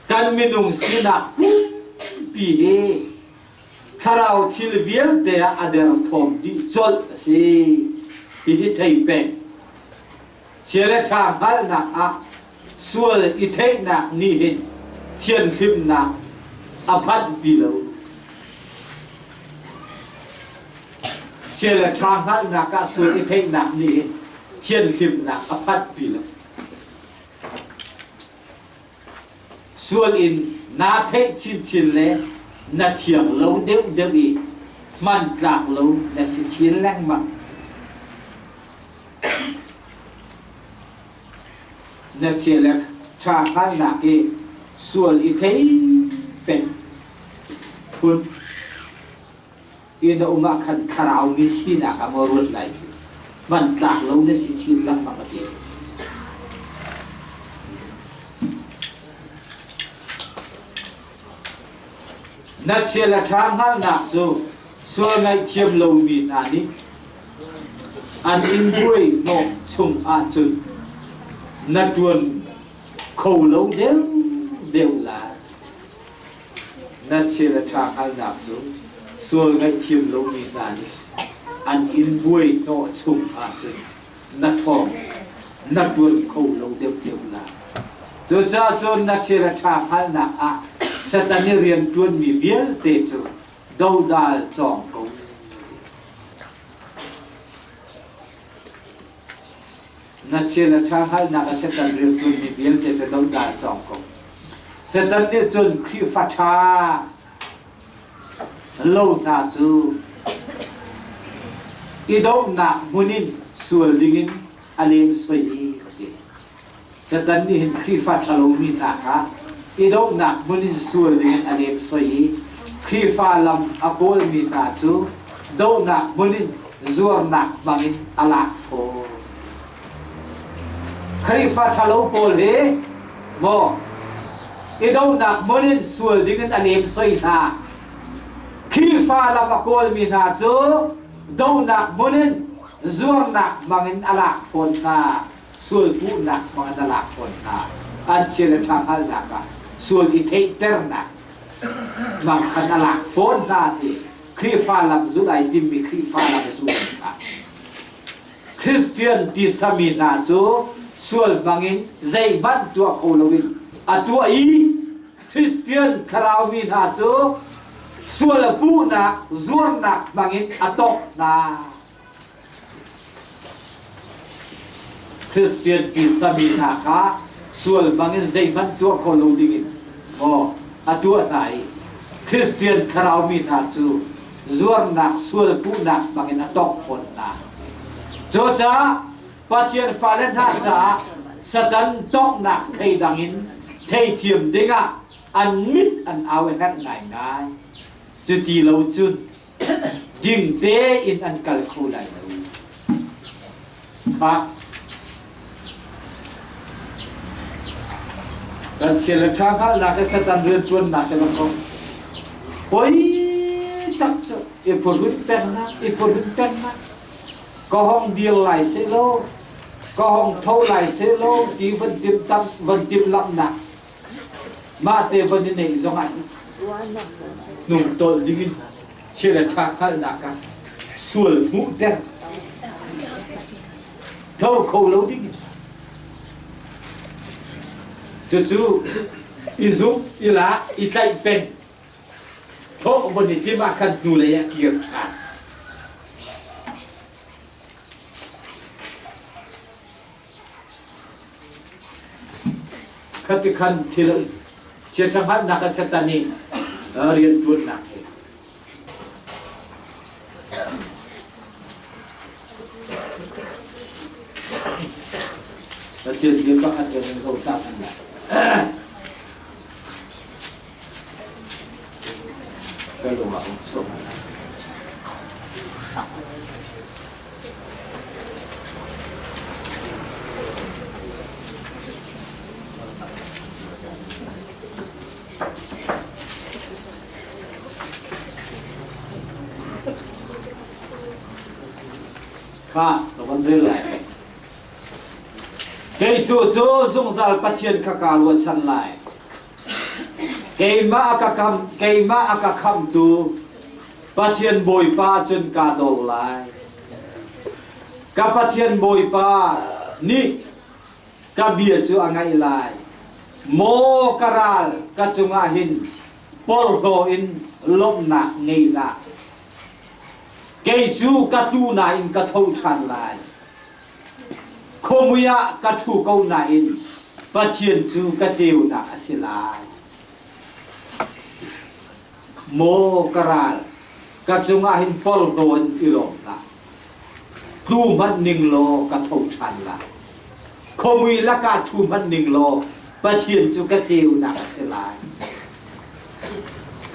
kan minung sinak pumpi hi thlarau thil vialte ah a derthawm dih colh a si. Hihi thei peng. Chia le ṭha hngalhnak ah sual i theihnak nih hin thianhlimnak a phanhpi lo. Chia le ṭha hngalhnak ah sual i theihnak nih hin thianhlimnak a phanhpi lo. Sual in naa theih chinchin le na thiang lo deuhdeuh i hmantlak lo na si chin lengmang. Na chia le ṭha hngalhnak i sual i thei peng phun i na um ah khan thlarau mi sinak ah maw ruat lai cu hmantlak lo na si chin lengmang a ti. Na chia le ṭha hngalhnak cu sual ngaihthiam lomi hna nih an in buai hnawh chung ahcun na ṭuan kho lo deuhdeuh lai. Na chia le ṭha hngalhnak cu sual ngaihthiam lomi hna nih an in buai hnawh chung ahcun na ṭhawng na ṭuan kho lo deuhdeuh lai. Cucaah cun na chia le ṭha hngalhnak ah Satan i rian ṭuanmi vialte cu dodal cawng ko. Na chia le ṭha hngalhnak ah Satan rian ṭuanmi vialte cu dodal cawng ko. Satan nih cun Khrihfa ṭha lo hna cu i dohnak hmun in sual dingin a lemsoi a ti. Satan nih hin Khrihfa ṭhalomi hna kha i dohnak hmun in sual dingin a lemsoi i Khrihfa lam a kawlmi hna cu dohnak hmun in zuarnak hmangin a lak fawn. Khrihfa ṭhalo pawl hi maw i dohnak hmun in sual dingin a lemsoi hna. Khrihfa lam a kawlmi hna cu dohnak hmun in zuarnak hmangin a lak fawn hna. Sual puhnak hmangin a lak fawn hna. An chia le ṭha hngalhnak ah sual i theihternak hmang khan a lak fawn hna ti Khrihfa lam zulh ai timmi Khrihfa lam zul kha. Christian ti sami hna cu sual hmangin zeihmanh tuah kho loin a tuah i Christian thlaraumi hna cu sual a puhnak zuarnak hmangin a tongh hna. Christian ti sami hna kha sual hmangin zeihmanh tuah kho lo dingin maw a tuah hna i Christian thlaraumi hna cu zuarnak sual puhnak hmangin a tongh fawn hna. Cucaah Pathian fale hna caah Satan tonghnak theidang in theithiam dingah an mit an au i herh ngaingai. Cuti lo cun ding tein an kal kho lai lo. Khah. Kan chia le ṭha hngalhnak he Satan rianṭuannak he lang ko. Poi tak cu i phurhun pengnak, i phurhun pengnak. Ka hong dir lai seh law, ka hong tho lai seh law ti van tim tam van tim lamnak mah te van i neih zong ah hnungtolh dingin chia le ṭha hngalhnak ah sual hmuhter tho kho lo ding cucu i zumh i lak i tlaih peng thawh von i tim ah khan hnulei ah kir ṭhan Khati khan thil chiaṭha hngalhnak a Satan i rianṭuannak he Pathian bia pakhat kan in zoh ta hna lai. Ka lung ah um chuak. Kha ka van rel lai. Kei tu cu zungzal Pathian kha kaa ruahchan lai. Keimah a ka kam, keimah a ka khamtu Pathian Bawipa cun kaa dor lai. Ka Pathian Bawipa nih ka bia cu a ngaih lai. Maw ka ral ka cungah hin porhlaw in lawmhnak ngei hlah. Kei cu ka tlu nain ka tho ṭhan lai. Khuamui ah ka ṭhu ko nain Pathian cu ka ceunak a si lai. Maw ka ral, ka cungah hin porhlaw in i lawm hlah. Tlu hmanh ning law ka tho ṭhan lai. Khuamui lakah ṭhu hmanh ning law Pathian cu ka ceunak a si lai.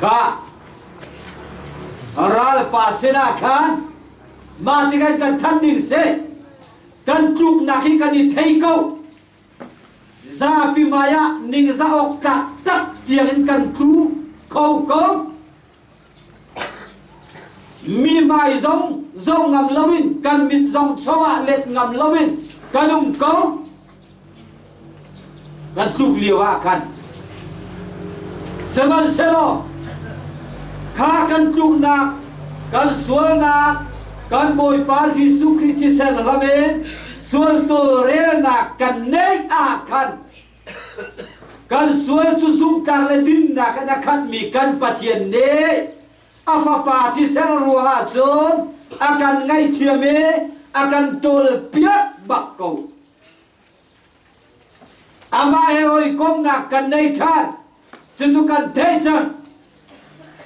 Kha ralpa sinah khan mah tikhan kan thanh ding si. Kan tluknak hi kan i thei ko. Zapi hmai ah ningzah awk tlak tak tiangin kan tlu kho ko. Mi hmai zong zo ngam loin kan mit zong chawah let ngam loin kan um ko. Kan tluk lio ah khan sihmanhsehlaw kha kan tluknak kan sualnak kan Bawipa Jesuh Khrih thisen hlam in sual tawlrelnak kan neih ah khan kan sual cu zumhtlak le dinnak in a khatmi kan Pathian nih a fapa thisen ruangah cun a kan ngaihthiam i a kan tawlpiak bak ko. Amah he hawikomhnak kan nei ṭhan. Cucu kan theih cang.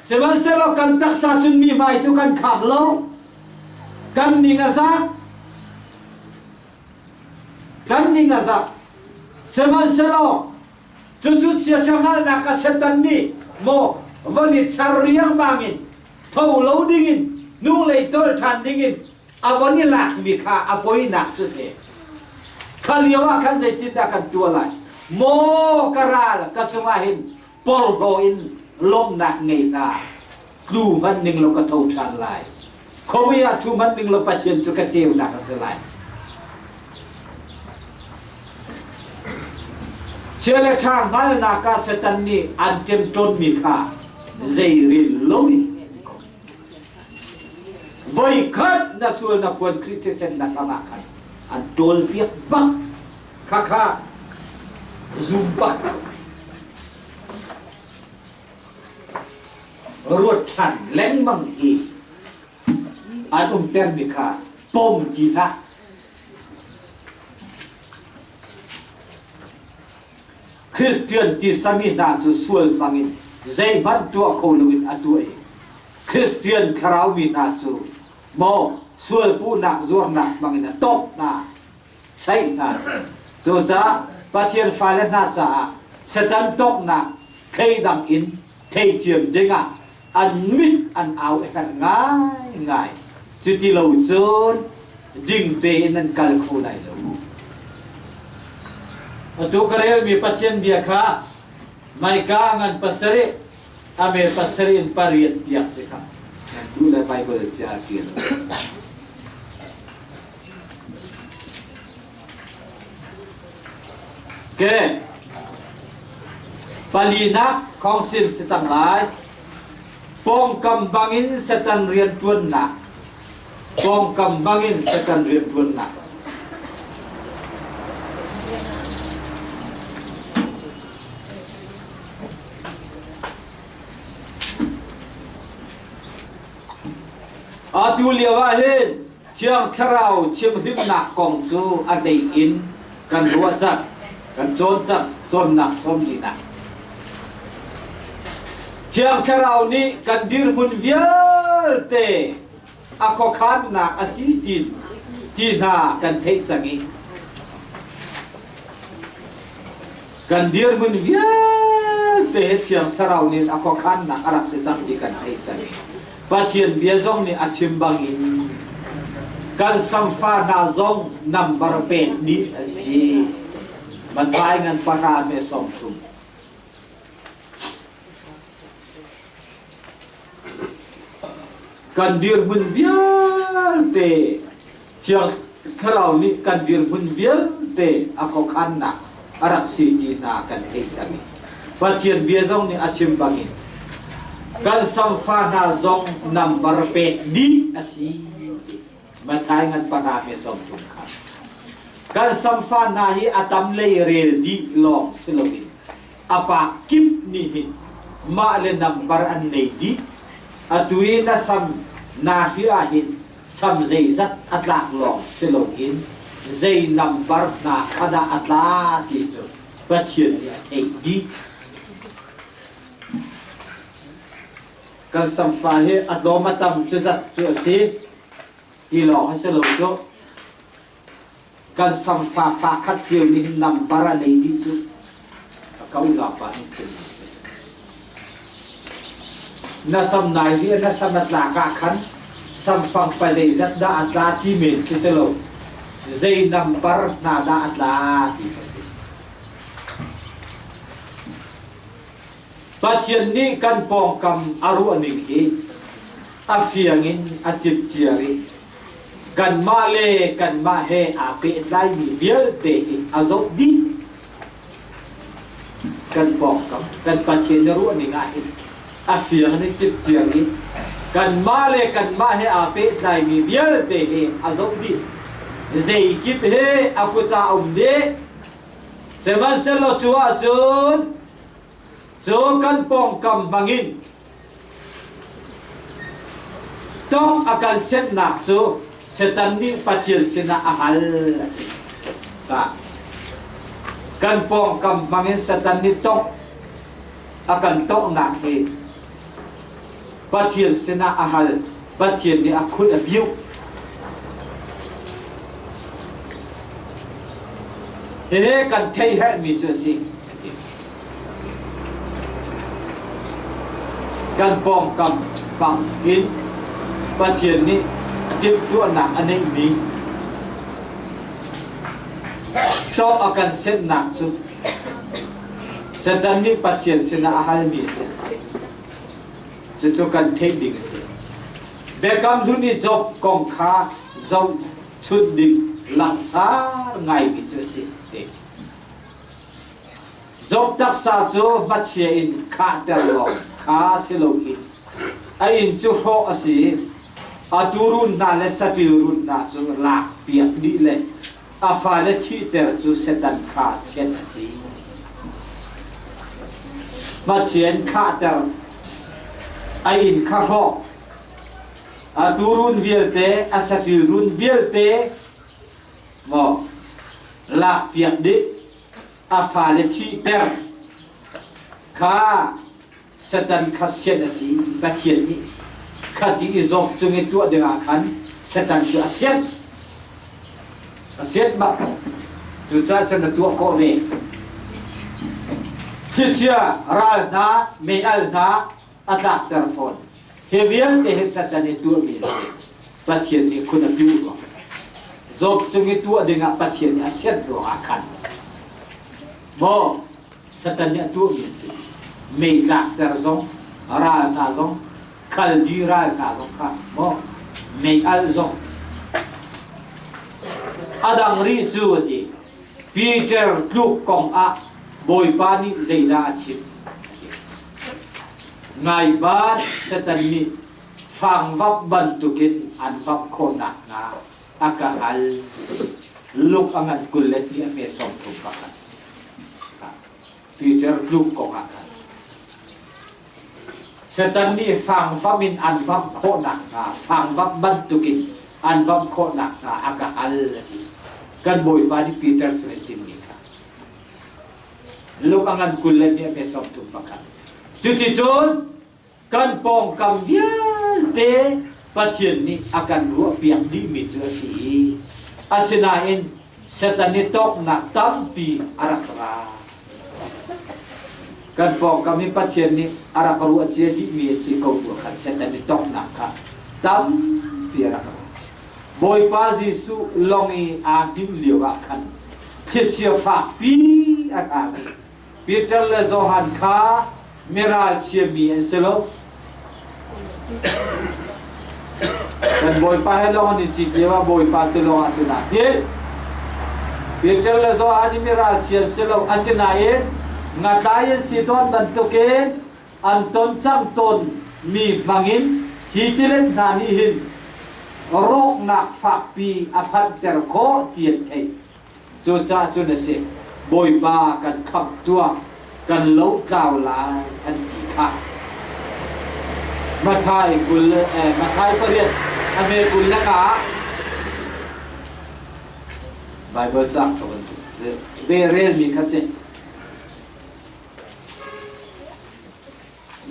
Sihmanhsehlaw kan taksa cun mi hmai cu kan kham lo. Kan ning a zak. Kan ning a zak. Sihmanhsehlaw cucu chiaṭha hngalhnak a Satan nih maw von i char riangmang in tho lo dingin hnulei tol ṭhan dingin a von i lakmi kha a poinak cu si. Kha lio ah khan zeitindah kan tuah lai? Maw ka ral ka cungah hin porhlaw in lawmhnak ngei hna. Tlu hmanh ning law ka tho ṭhan lai. Khuamui ah ṭhu hmanh ning law Pathian cu ka ceunak a si lai. Chia le ṭha hngalnak ah Satan nih an ṭemṭawnmi kha zeirel loin Voikhat na sual na phuan Khrih thisen na kam ah khan an ṭawlpiak bak. Khakha zum bak. Ruat ṭhan lengmang i an umtermi kha pom ti hlah. Christian tisami hna cu sual hmangin zeihmanh tuah kho loin a tuah i Christian thlarau mi hna cu maw sual puhnak zuarnak hmangin a tawk hna, chaih hna. Cucaah Pathian fale hna caah Satan tawknak thleidang in theithiam dingah an mit an au a herh ngaingai. Cuti lo cun ding tein an kal kho lai lo. Atu ka relmi Pathian bia kha Maika ngan pasarih ame pasarih in pariat tiang si kha. Nan duh le Bible cia ṭial. Okay. Palinak council si cang lai. Pawngkam bangin Satan rianṭuannak. Pawngkam bangin Satan rianṭuannak. Atu lio ah hin Thiang Thlarau chimhrimnak kong cu a hlei in kan ruah cang, kan cawn cang, cawnnak sawmlinak. Thiang Thlarau nih kan dirhmun vialte a khuakhannak a si ti, ti hna kan theih cang i kan dirhmun vialte he Thiang Thlarau nih a khuakhannak a rak si cang ti kan theih cang i Pathian bia zong nih a chim bangin kan samfa hna zong nambar pek dih an si. Mathai ngan pahra me 30. Kan dirhmun vialte Thiang Thlarau nih kan dirhmun vialte a khuakhannak a rak si ti hna kan theih cang i Pathian bia zong nih a chim bangin kan samfa hna zong nambar pek dih a si. Mathai ngan panga me 30 kha. Kan samfa hna hi a tam lei rel dih lawng si loin a pa kip nih hin mah le nambar an nei dih. Atu i na sam Nahri ah hin sam zeizat a tlak lawng si loin zei nambar hna kha dah a tla ti cu Pathian nih a theih dih. Kan samfa hi a tlawm a tam cu zat cu a si ti lawng hi si lo cu. Kan samfa fa khat cio nih hin nambar a nei dih cu a ka unaupa nih chim a si. Na sam nai hi na sam a tlak ah khan samfang pa zeizat dah a tla ti men khi si lo. Zei nambar hna dah a tla ti kha si. Pathian nih kan pawngkam a ruahning hi a fiang in a cipciar i kanmah le kanmah he aa pehtlaimi vialte hi a zoh dih. Kan pawngkam, kan Pathian na ruahning ah hin a fiang in a cipciar i kanmah le kanmah he aa pehtlaimi vialte hi a zoh dih. Zeikip he a kut ah a um dih. Sihmanhsehlaw cu ahcun cu kan pawngkam hmangin tong a kan sennak cu Satan nih Pathian sinah a hal a ti. Kan pawngkam hmangin Satan nih tongh a kan tonghnak hi Pathian sinah a hal. Pathian nih a khun a biuh. Hihi kan theih herhmi cu a si. Kan pawngkam bang in Pathian nih a timhtuahnak a neihmi tawk a kan sennak cu Satan nih Pathian sinah a halmi a si. Cucu kan theih ding a si. Biakam hlun i Job kong kha zohchunh ding langsar ngaimi cu a si. Job taksa cu hmachia in khahter lawng kha si loin a inn cu hrawh a si i a tuurun hna le saṭil run hna cu lakpiak dih le a fale thihter cu Satan kha sian a si. Hmachia in khahter a inn kha hrawh a tuurun vialte a saṭil run vialte maw lakpiak dih a fale thihter kha Satan kha sian a si. Pathian nih kha ti i zawk cung i tuah dingah khan Satan cu a sian. A sian bak. Cucaah cun a tuah khawh ve. Thlichia ral hna, mei-al hna a tlakter fawn. Hi vialte hi Satan i tuahmi a si. Pathian nih khun a piu ruang. Job cung i tuah dingah Pathian nih a sianh ruangah khan maw Satan nih a tuahmi a si. Mei tlakter zong, ral hna zong, Khaldi ral hna zong kha maw mei alh zong a dang rih cu a ti. Peter tluk kong ah Bawipa nih zeidah a chim? Ngaiban Satan nih fangvap bantukin an vap khawh nakhnga a ka hal. Luk a ngan 22 a hme 31. Peter tluk kong ah khan Satan nih fangvam in an vamh khawh nakhnga fangvamh bantukin an vamh khawh nakhnga a ka hal a ti. Kan Bawipa nih Peter sin a chimmi kha. Luk a ngan 22 a hme 31. Cuticun kan pawngkam vialte Pathian nih a kan ruahpiak dihmi cu a si i asinain Satan i tawknak tampi a rak ra. Kan pawngkam i Pathian nih a rak ruah cia dihmi a si ko bu khan Satan i tawknak kha tampi a rak ra. Bawipa Jesuh lawng i aa hnim lio ah khan thlichia fakpi a hrang i Peter le Johan kha miral chiami an si lo. Kan Bawipa he lawng an i cit lio ah Bawipa cu lawng ah cun aa hngilh. Peter le Johan i miral chia an si lo. Asinain ngatlai an si tawn bantukin an ton cang tawn mi hmangin hi tilet hna nih hin rawknak fakpi a phanhter khawh ti an theih. Cucaah cun a si, Bawipa kan khamh tuah, kan lotlau lai, an ti kha. Mathai 20 Mathai 8 a me 20 le nga Bible cang ka bantuk ve relmi kha si.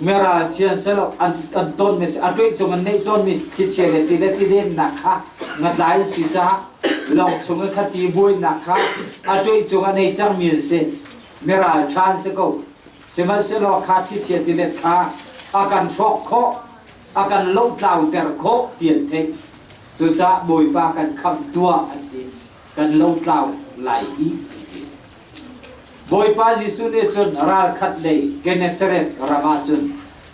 Miral chian selaw an an tonmi a tuih cung an neih tawnmi thlichia le ti le tidennak kha ngatlai an si caah lawng chung i khati buainak kha a tuih cung a nei cangmi an si. Miral ṭha an si ko. Sihmanhsehlaw kha thlichia tilet kha a kan hrawk khawh, a kan lohtlauter khawh ti an theih. Cucaah Bawipa kan khamh tuah an ti. Kan lotlau lai hi an ti. Bawipa Jesuh nih cun ralkhat lei Gennesaret ram ah cun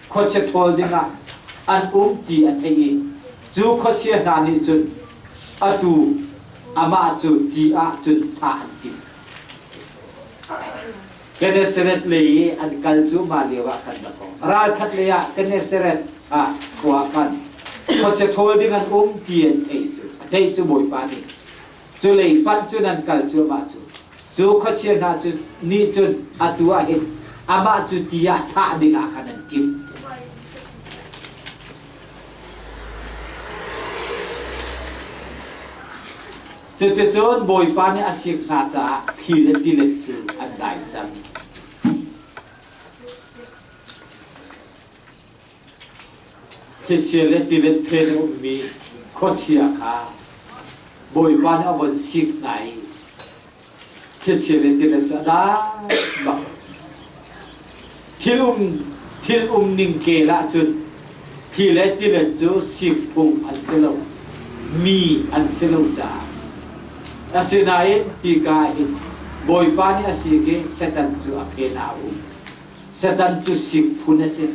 khuachia ṭhawl dingah an um ti a theih i cu khuachia hna nih cun atu amah cu ti ah cun thah an timh. Gennesaret lei i an kal cu mah lio ah khan rak um. Ralkhat lei ah Gennesaret ah khua khan khuachia ṭhawl ding an um ti an theih cu a theih cu Bawipa nih cu lei fanh cun an kal cuahmah cu cu khuachia hna cu nih cun atu ah hin amah cu ti ah thah dingah khan an timh. Cuticun Bawipa nih a sik hna caah thli le tilet cu an dai cang. Thlichia le tilet phen a ummi khuachia kha Bawipa nih a von sik hna i thlichia le tilet cu a dai bak. Thil um thil um ning kel ahcun thli le tilet cu sik phung an si lo, mi an si lo caah. Asinain hika ah hin Bawipa nih a sik i Satan cu a phen ah a um. Satan cu sik phun a si.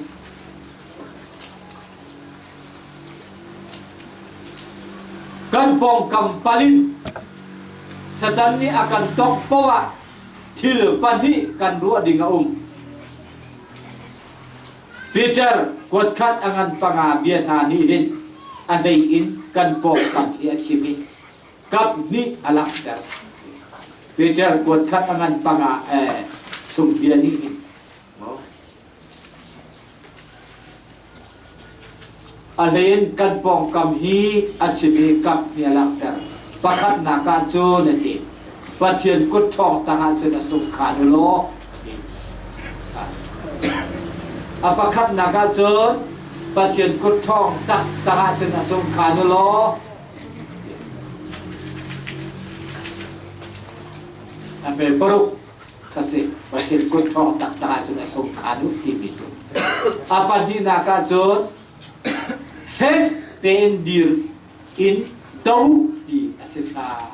Kan pawngkam palin Satan nih a kan tongh poah thil pahnih kan ruah ding a um. Peter kuatkhat a ngan panga bia hna nih hin a hlei in kan pawngkam hi a chim i kap nih a langhter. Peter kuatkhat a ngan panga chung bia nih hin A hlei kan pawngkam hi a chim i kap nih a langhter. Pakhatnak ah cun a ti. Pathian kut ṭhawng tangah cun a sungkhan u law a ti. A pakhatnak ah cun Pathian kut ṭhawng taktak ah cun a sungkhan u law a pe paruk ka si Pathian kut ṭhawng taktak ahcun a sungkhan u timi cu a pahnihnak ahcun fek tein dir in do ti a si ṭhan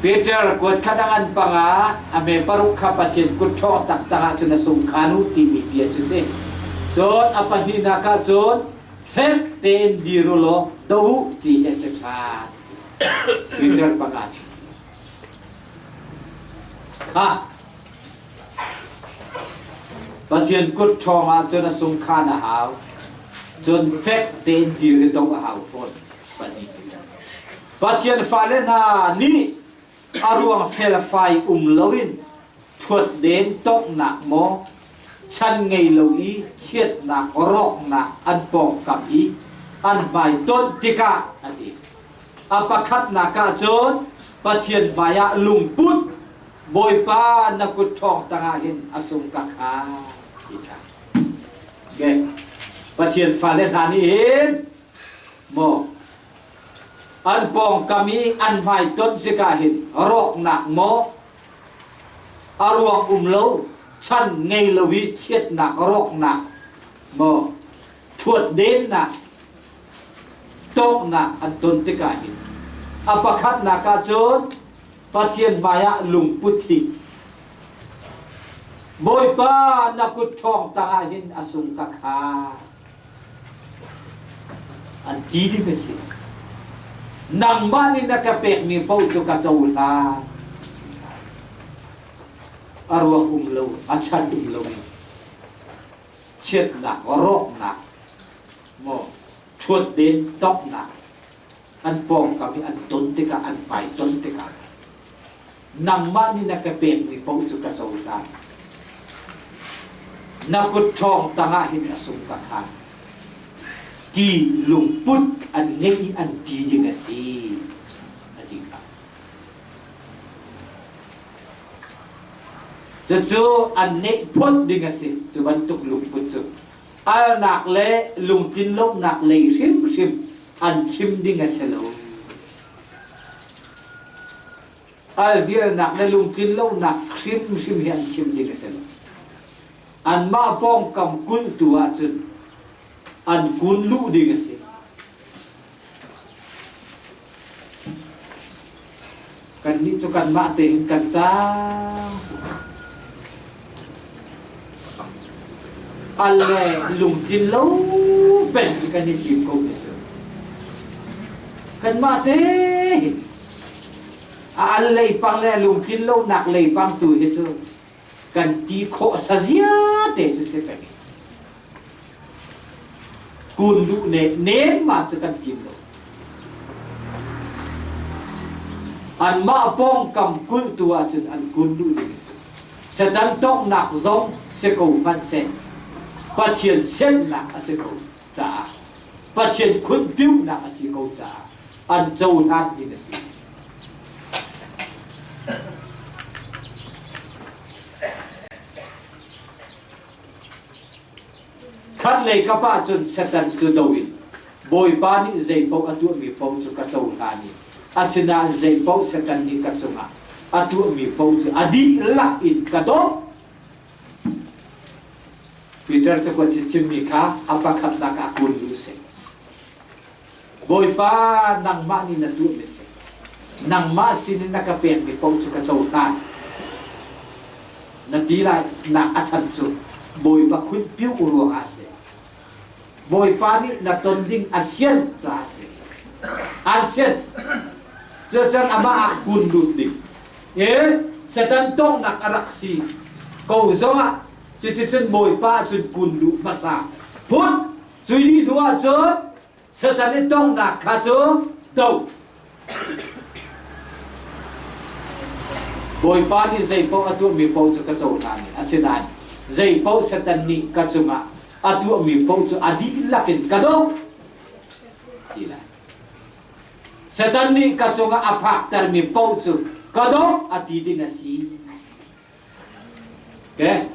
Peter kuat khat a ngan panga a me paruk kha Pathian kut ṭhawng taktak ahcun a sungkhan u timi bia cu si cun a pahnihnak ahcun fek tein dir u law do u ti a si ṭhan Peter panga Khah! Pathian kut ṭhawng ahcun a sungkhan a hau. Cun fek tein dir i doh a hau fawn. Pathian fale hna nih a ruang felfai um loin ṭhuatden tonghnak maw chan ngei lo i chiatnak rawknak an pawngkam i an hmai tonh tikah a ti. A pakhatnak ah cun Pathian hmaiah lungput Bawipa na kut ṭhawng tangah hin a sung ka kha ti kha. Okay. Pathian fale hna nih hin maw an pawngkam i an hmai ton tikah hin rawknak maw a ruang um lo chan ngei lo i chiatnak rawknak maw thuat dennak tawknak an ton tikah hin a pakhatnak ah cun Pathian hmaiah lungput hi Bawipa na kut ṭhawng tangah hin a sung ka kha an ti ding a si nangmah nih na ka pekmi paoh cu ka cohlan a ruak um lo a chan um lo chiatnak rawknak maw ṭhuat den toknak an pawngkam i an ton tikah an hmai ton tikah nangmah nih na ka pekmi paoh cu ka cohlan. Na kut ṭhawng tangah hin a sung ka khan. Ti lungput an ngeih i an ti ding a si, a ti kha. Cucu an neih phot ding a si, cu bantuk lungput cu. Alnak le lungtlinlonak lei hrimhrim an chim ding a si lo. Alvialnak le lungtlinlonak hrimhrim hi an chim ding a si lo. Anmah pawngkam kulhtu ahcun an kun luh ding a si. Kannih cu kanmah tein kan cang. Al le lungtlin lo peng hi kan i tim ko ti cu. Kanmah tein a al lei pang le lungtlin lonak lei pang tu hi cu kan ti khawh sazia te cu si peng. Kun duh ne nemman cu kan tim lo. Anmah pawngkam kulhtu ahcun an kun duh ding a si. Satan tawknak zong si ko hmanhseh Pathian siannak a si ko caah Pathian khunpiunak a si ko caah an cohlan ding a si. Khatlei kap ah cun Satan cu do in Bawipa nih zeipaoh a tuahmi paoh cu ka cohlan i asinain zeipaoh Satan nih ka cungah a tuahmi paoh cu a dihlak in ka dawt. Peter cakuat hi chimmi kha a pakhatnak ah kun lu seh. Bawipa nangmah nih na tuahmi si. Nangmah sinin na ka pekmi paoh cu ka cohlan. Na ti lai nak a chan cu Bawipa khunpiu ruangah a si. Bawipa nih na ton ding a sian caah a si. A sian. Cucan amah ah kun lut ding. E Satan tongnak a rak si ko zongah cuticun Bawipa cun kun luh hmasa. Phun Cui dih hnu ahcun Satan i tonghnak kha cu do. Bawipa nih zeipaoh a tuahmi paoh cu ka cohlan i asinain zeipaoh Satan nih ka cungah a tuahmi paoh cu a dihlak in ka doh ti lai. Satan nih ka cungah a phaktermi paoh cu ka doh a ti ding a si. Okay.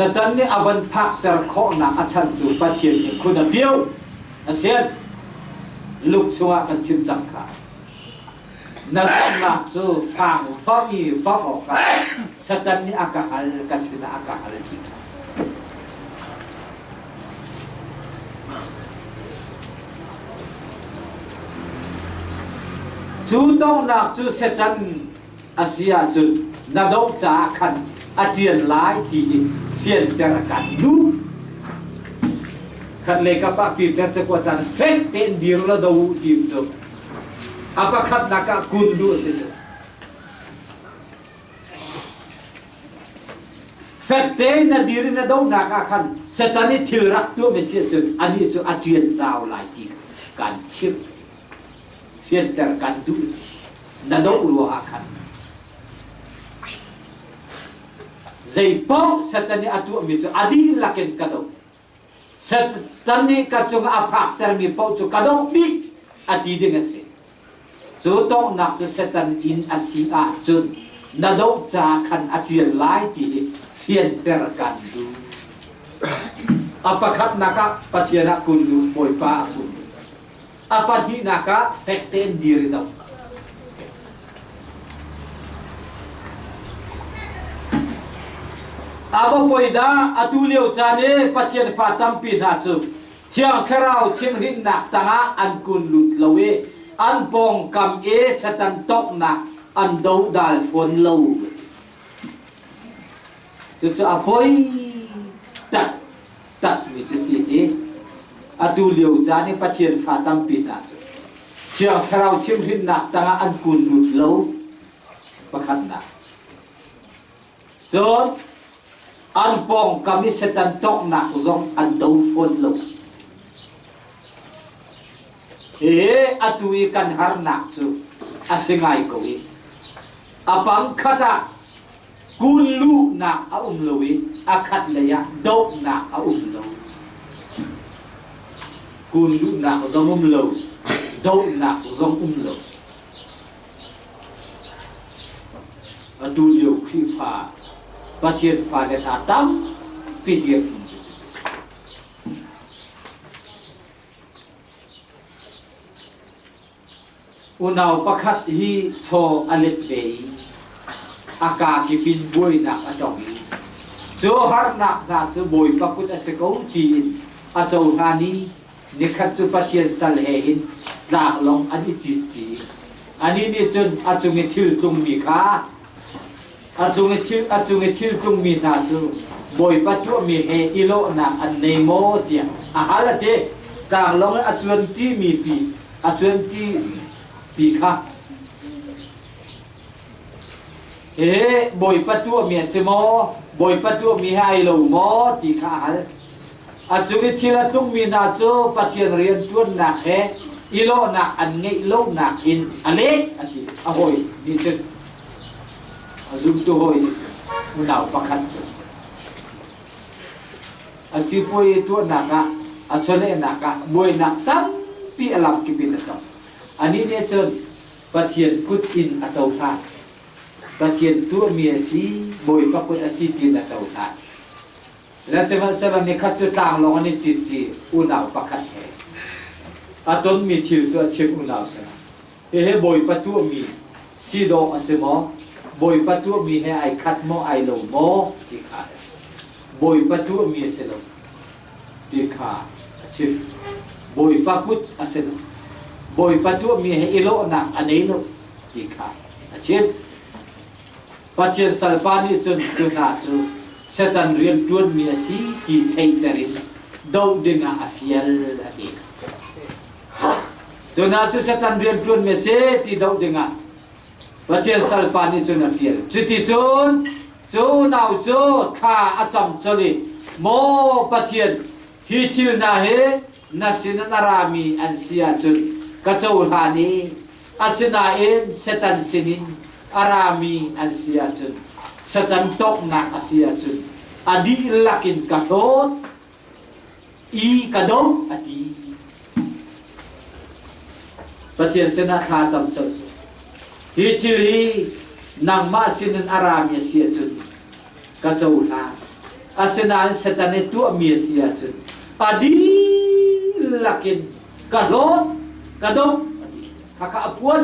Satan nih a van phakter khawhnak a chan cu Pathian nih khun a pio. A sian. Luk chungah kan chim cang kha. Na zumhnak cu fang vang i vang awkah Satan nih a ka hal, ka sinah a ka hal ti kha. Cu donghnak cu Satan a si ahcun na doh caah khan a ṭian lai ti hi fianter a kan duh. Khat lei kap ah Peter cakuat ah fek tein dir la do u ti cu a pakhatnak ah kun duh a si cu. Fekte na dir in na dohnak ah khan Satan i thil rak tuahmi si ahcun anih cu a ṭian zau lai ti kha kan chimh. Fianter kan duh. Na doh ruangah khan zeipaoh Satan nih a tuahmi cu a dihlak in ka doh. Satan nih ka cungah a phaktermi paoh cu ka doh dih a ti ding a si. Cu tonghnak cu Satan inn a si ahcun na doh ca khan a ṭial lai ti hi fianter kan duh. A pakhatnak ah Pathian ah kun duh, Bawipa ah kun duh. A pahnihnak ah fek tein dir in um. A va poi dah atu lio caan i Pathian fa tampi hna cu Thiang Thlarau chimhhrinnak tangah an kun lut lo i an pawngkam i Satan tawknak an dodal fawn lo. Cucu a poi taktak mi cu si ti atu lio caan i Pathian fa tampi hna cu Thiang Thlarau chimhhrinnak tangah an kun lut lo pakhatnak. Cun an pawngkam i Satan tawknak zong an do fawn lo. Hi atu i kan harnak cu a si ngai ko i. A pang khat ah kun luhnak a um lo i a khat lei ah dohnak a um lo. Kun luhnak zong um lo, dohnak zong um lo. Atu lio Khrihfa Pathian fale hna tampi dirhmun cu cucu a si. Unau pakhat hi chaw a let ve i a kaa kip in buainak a tong i cu harnak hna cu Bawipa kut a si ko tiin a cohlan i nikhat cu Pathian sal he hin tlaklong an i citṭi. Anih nih cun a cung i thil tlungmi kha a tlung i thil a cung i thil tlungmi hna cu Bawipa tuahmi he i lawhnak an nei maw tiah a hal a ti. Tlanglawng i a cuanṭimi pi a cuanṭi pi kha Hihi Bawipa tuahmi a si maw? Bawipa tuahmi he ai lo maw? ti kha a hal. A cung i thil a tlungmi hna cu Pathian rianṭuannak he i lawhnak an ngeih lonak in a leh a ti. A hawi nih cun a zumtu hawi nih cun unau pakhat cu a sipuai tuahnak ah a chawlehnak ah buainak tampi a lamkip in a tong. Anih nih cun Pathian kut in a cohlan. Pathian tuahmi a si, Bawipa kut a si tiin a cohlan. Le sihmanhsehlaw nikhat cu tlanglawng an i citṭi unau pakhat he. A tonmi thil cu a chim unau sinah. Hihi Bawipa tuahmi si dawh a si maw? Bawipa tuahmi he ai khat maw, ai lo maw? ti kha Bawipa tuahmi a si lo. ti kha a chim. Bawipa kut a si lo. Bawipa tuahmi he i lawhnak a nei lo ti kha a chim. Pathian salpa nih cun cu hna cu Satan rian ṭuanmi a si ti theihter in doh dingah a fial a ti. Cu hna cu Satan rian ṭuanmi a si ti doh dingah Pathian salpa nih cun a fial. Cuticun cu nau cu thla a cam colh i, Maw Pathian, hi thil hna hi na sin in a rami an si ahcun ka cohlan i asinain Satan sinin a rami an si ahcun Satan tawknak a si ahcun a dihlak in ka hlawt i ka dong a ti. Pathian sinah thla cam colh cu. Hi thil hi nangmah sinin a rami a si ahcun ka cohlan. Asinain Satan i tuahmi a si ahcun a dihlak in ka hlawt, ka dong a ti. Khakha a phuan.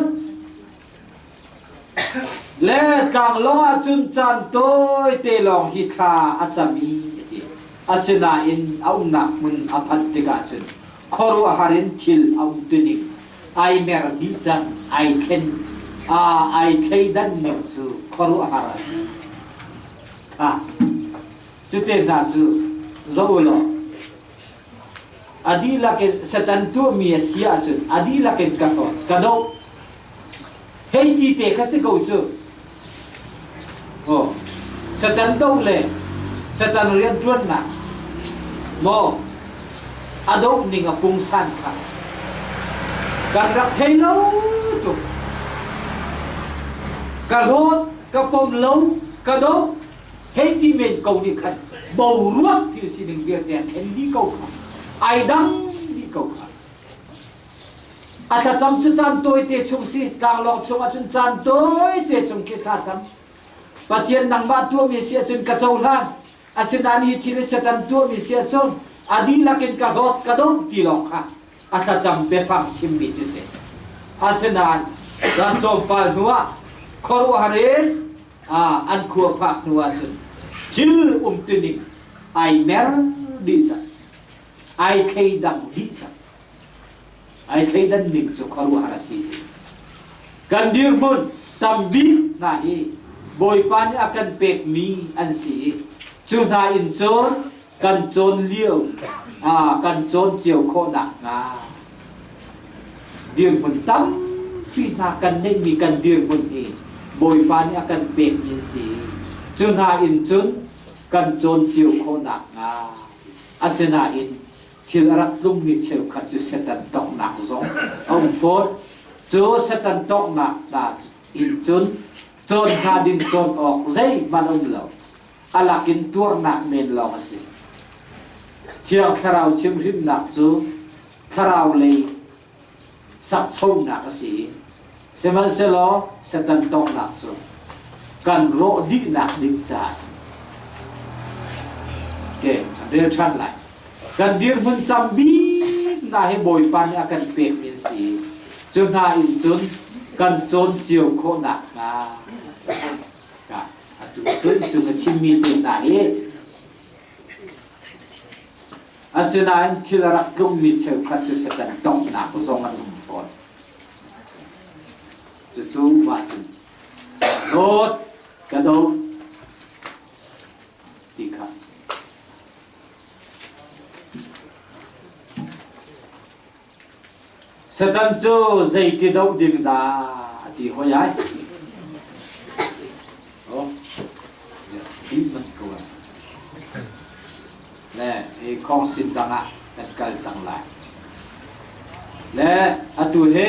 Le tlanglawng ahcun caan tawite lawng hi thla a cam i a ti. Asinain a umnak hmun a phanh tikah cun khuaruahhar in thil a umtuning ai mer dih cang, ai thlen, ai thleidan ning cu khuaruahhar a si. Kha cute hna cu zoh u law a dihlak in Satan tuahmi a si ahcun a dihlak in ka hlawt, ka doh. Hei ti te kha si ko cu. Oh, Satan doh le Satan rianṭuannak maw a doh ning a pungsan kha kan rak thei lo tuk. Ka hlawt, ka pom lo, ka doh, hei ti men ko nih khan boruak thil sining vialte an thlen dih ko kha ai dang dih ko kha a thlacam cu caan tawite chung si tlanglawng chung ahcun caan tawite chung khi thlacam Pathian nangmah tuahmi si ahcun ka cohlan asinain hi thil hi Satan tuahmi si ahcun a dihlak in ka hlawt ka dong ti lawng kha a thlacam biafang chimmi cu si asinain ran tlawmpal hnuah khuaruahhar in an khua phak hnu ahcun thil umtuning ai mer dih cang ai thleidang dih cang ai thleidan ning cu khuaruahhar a si kan dirhmun tambik hna hi Bawipa nih a kan pekmi an si i cu hna in cun kan cawn lio kan cawn cio khawh nakhnga Dirhmun tampi hna kan neihmi kan dirhmun hi Bawipa nih a kan pekmi an si. Cu hna in cun kan cawn cio khawh nakhnga asinain thil a rak tlungmi cheukhat cu Satan toknak zong a um fawn. Cu Satan toknak hna in cun. Cawn hnga ding cawn awk zeihmanh um lo. A lakin tuarnak men lawng a si. Thiang Thlarau chimhrimnak cu thlarau lei sakchonak a si i sihmanhsehlaw Satan tonghnak cu kan rawh dihnak ding caah a si. Okay, rel ṭhan lai. Kan dirhmun tam bik hna hi Bawipa nih a kan pekmi an si. Cu hna in cun kan cawn cio khawh nakhnga atu tun cung a chimmi te hna hi Asinain thil a rak tlungmi cheukhat cu Satan donghnak zong an um fawn. Cucu mah cun dawt ka do ti kha. Satan cu zeiti doh ding dah a ti hoi ai? Oh, ti man ko ai. Le hi khong sin dang ah kan kal cang lai. Le atu hi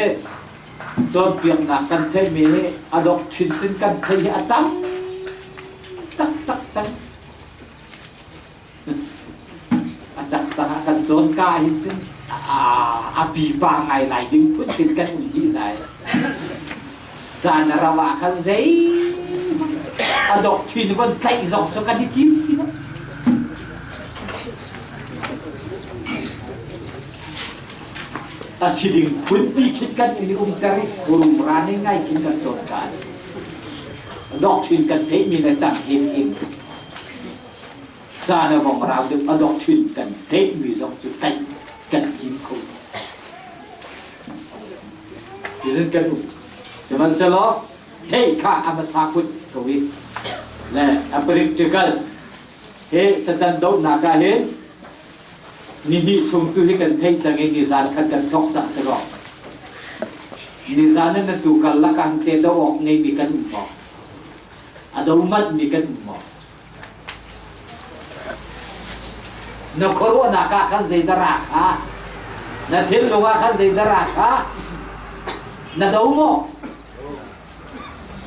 cawnpiaknak kan theihmi hi a dok chinchin kan theih hi a tam taktak cang. A taktak ah kan cawn ka hin cun a pipa ngai lai ding phun khin kan um dih lai. Caan a rau ah khan zei a dok thin von tlaih zong cu kan i tim ti lo. A si ding phun ti khin kan i umter i rumra ning ngai khin kan cawn ka. Dok thin kan theihmi le tam him him. Caan a vong rau deuh a doctrine kan theihmi zong cu tlaih kan tim kho. Tizin kan um. Sihmanhsehlaw theih kha a hmasa put ko i le a practical he Satan dohnak ah hin ni hnih chung tu hi kan theih cang i nizan khan kan thawk cang si rok. Nizan in atu kal lakah te do awk ngeimi kan um maw? A do manh mi kan um maw? Na khuaruahnak ah khan zeidah ra kha? Na thinlung ah khan zeidah ra kha? Na do maw?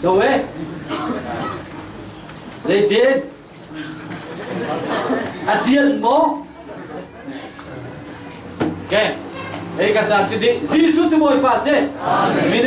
Do e? Zeitin? A cian maw? Okay. Hei ka caan cu dih. Jesuh cu Bawipa si. Amen.